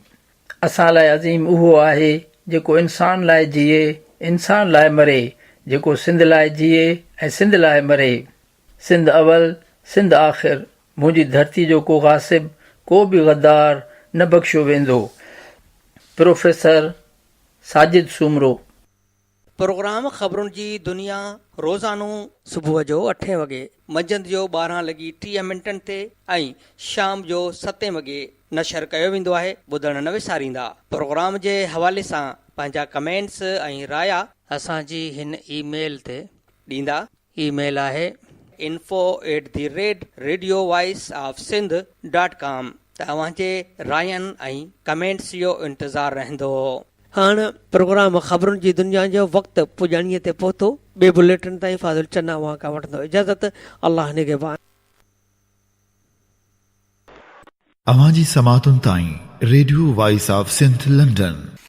اسان لاء عظيم اهو آهي جيڪو انسان لاء جيئي، انسان لاء مري، جيڪو سنڌ لاء جيئي ۽ سنڌ لاء مري. سنڌ اول، سنڌ آخر، منهنجي ڌرتي جو ڪو غاصب، ڪو به غدار نه بخشيو ويندو. پروفيسر ساجد سومرو. پروگرام خبرن جي دنيا روزانو صبح جو اٺين وڳي، منجهند جو 12 لڳي 30 منٽن تي ۽ شام جو ستين وڳي نشر ڪيو ويندو آهي ٻڌڻ نه وساريندا پروگرام جي حوالي سان پنهنجا ڪمينٽس ۽ رايا اسان جي هن اي ميل تي ڏيندا. اي ميل آهي info at the rate radio voice of Sindh dot com ته اوهان جي راين ۽ ڪمينٽس جو انتظار رهندو. هاڻ پروگرام خبرن جي دنيا جو وقت پڄاڻيء تي پهتو. ٻئي بليٽن تائين فاضل چنا اوهان کان وٺندو اجازت. الله نگهبان. اوهان جي سماعتن تائين radio voice of Sindh London.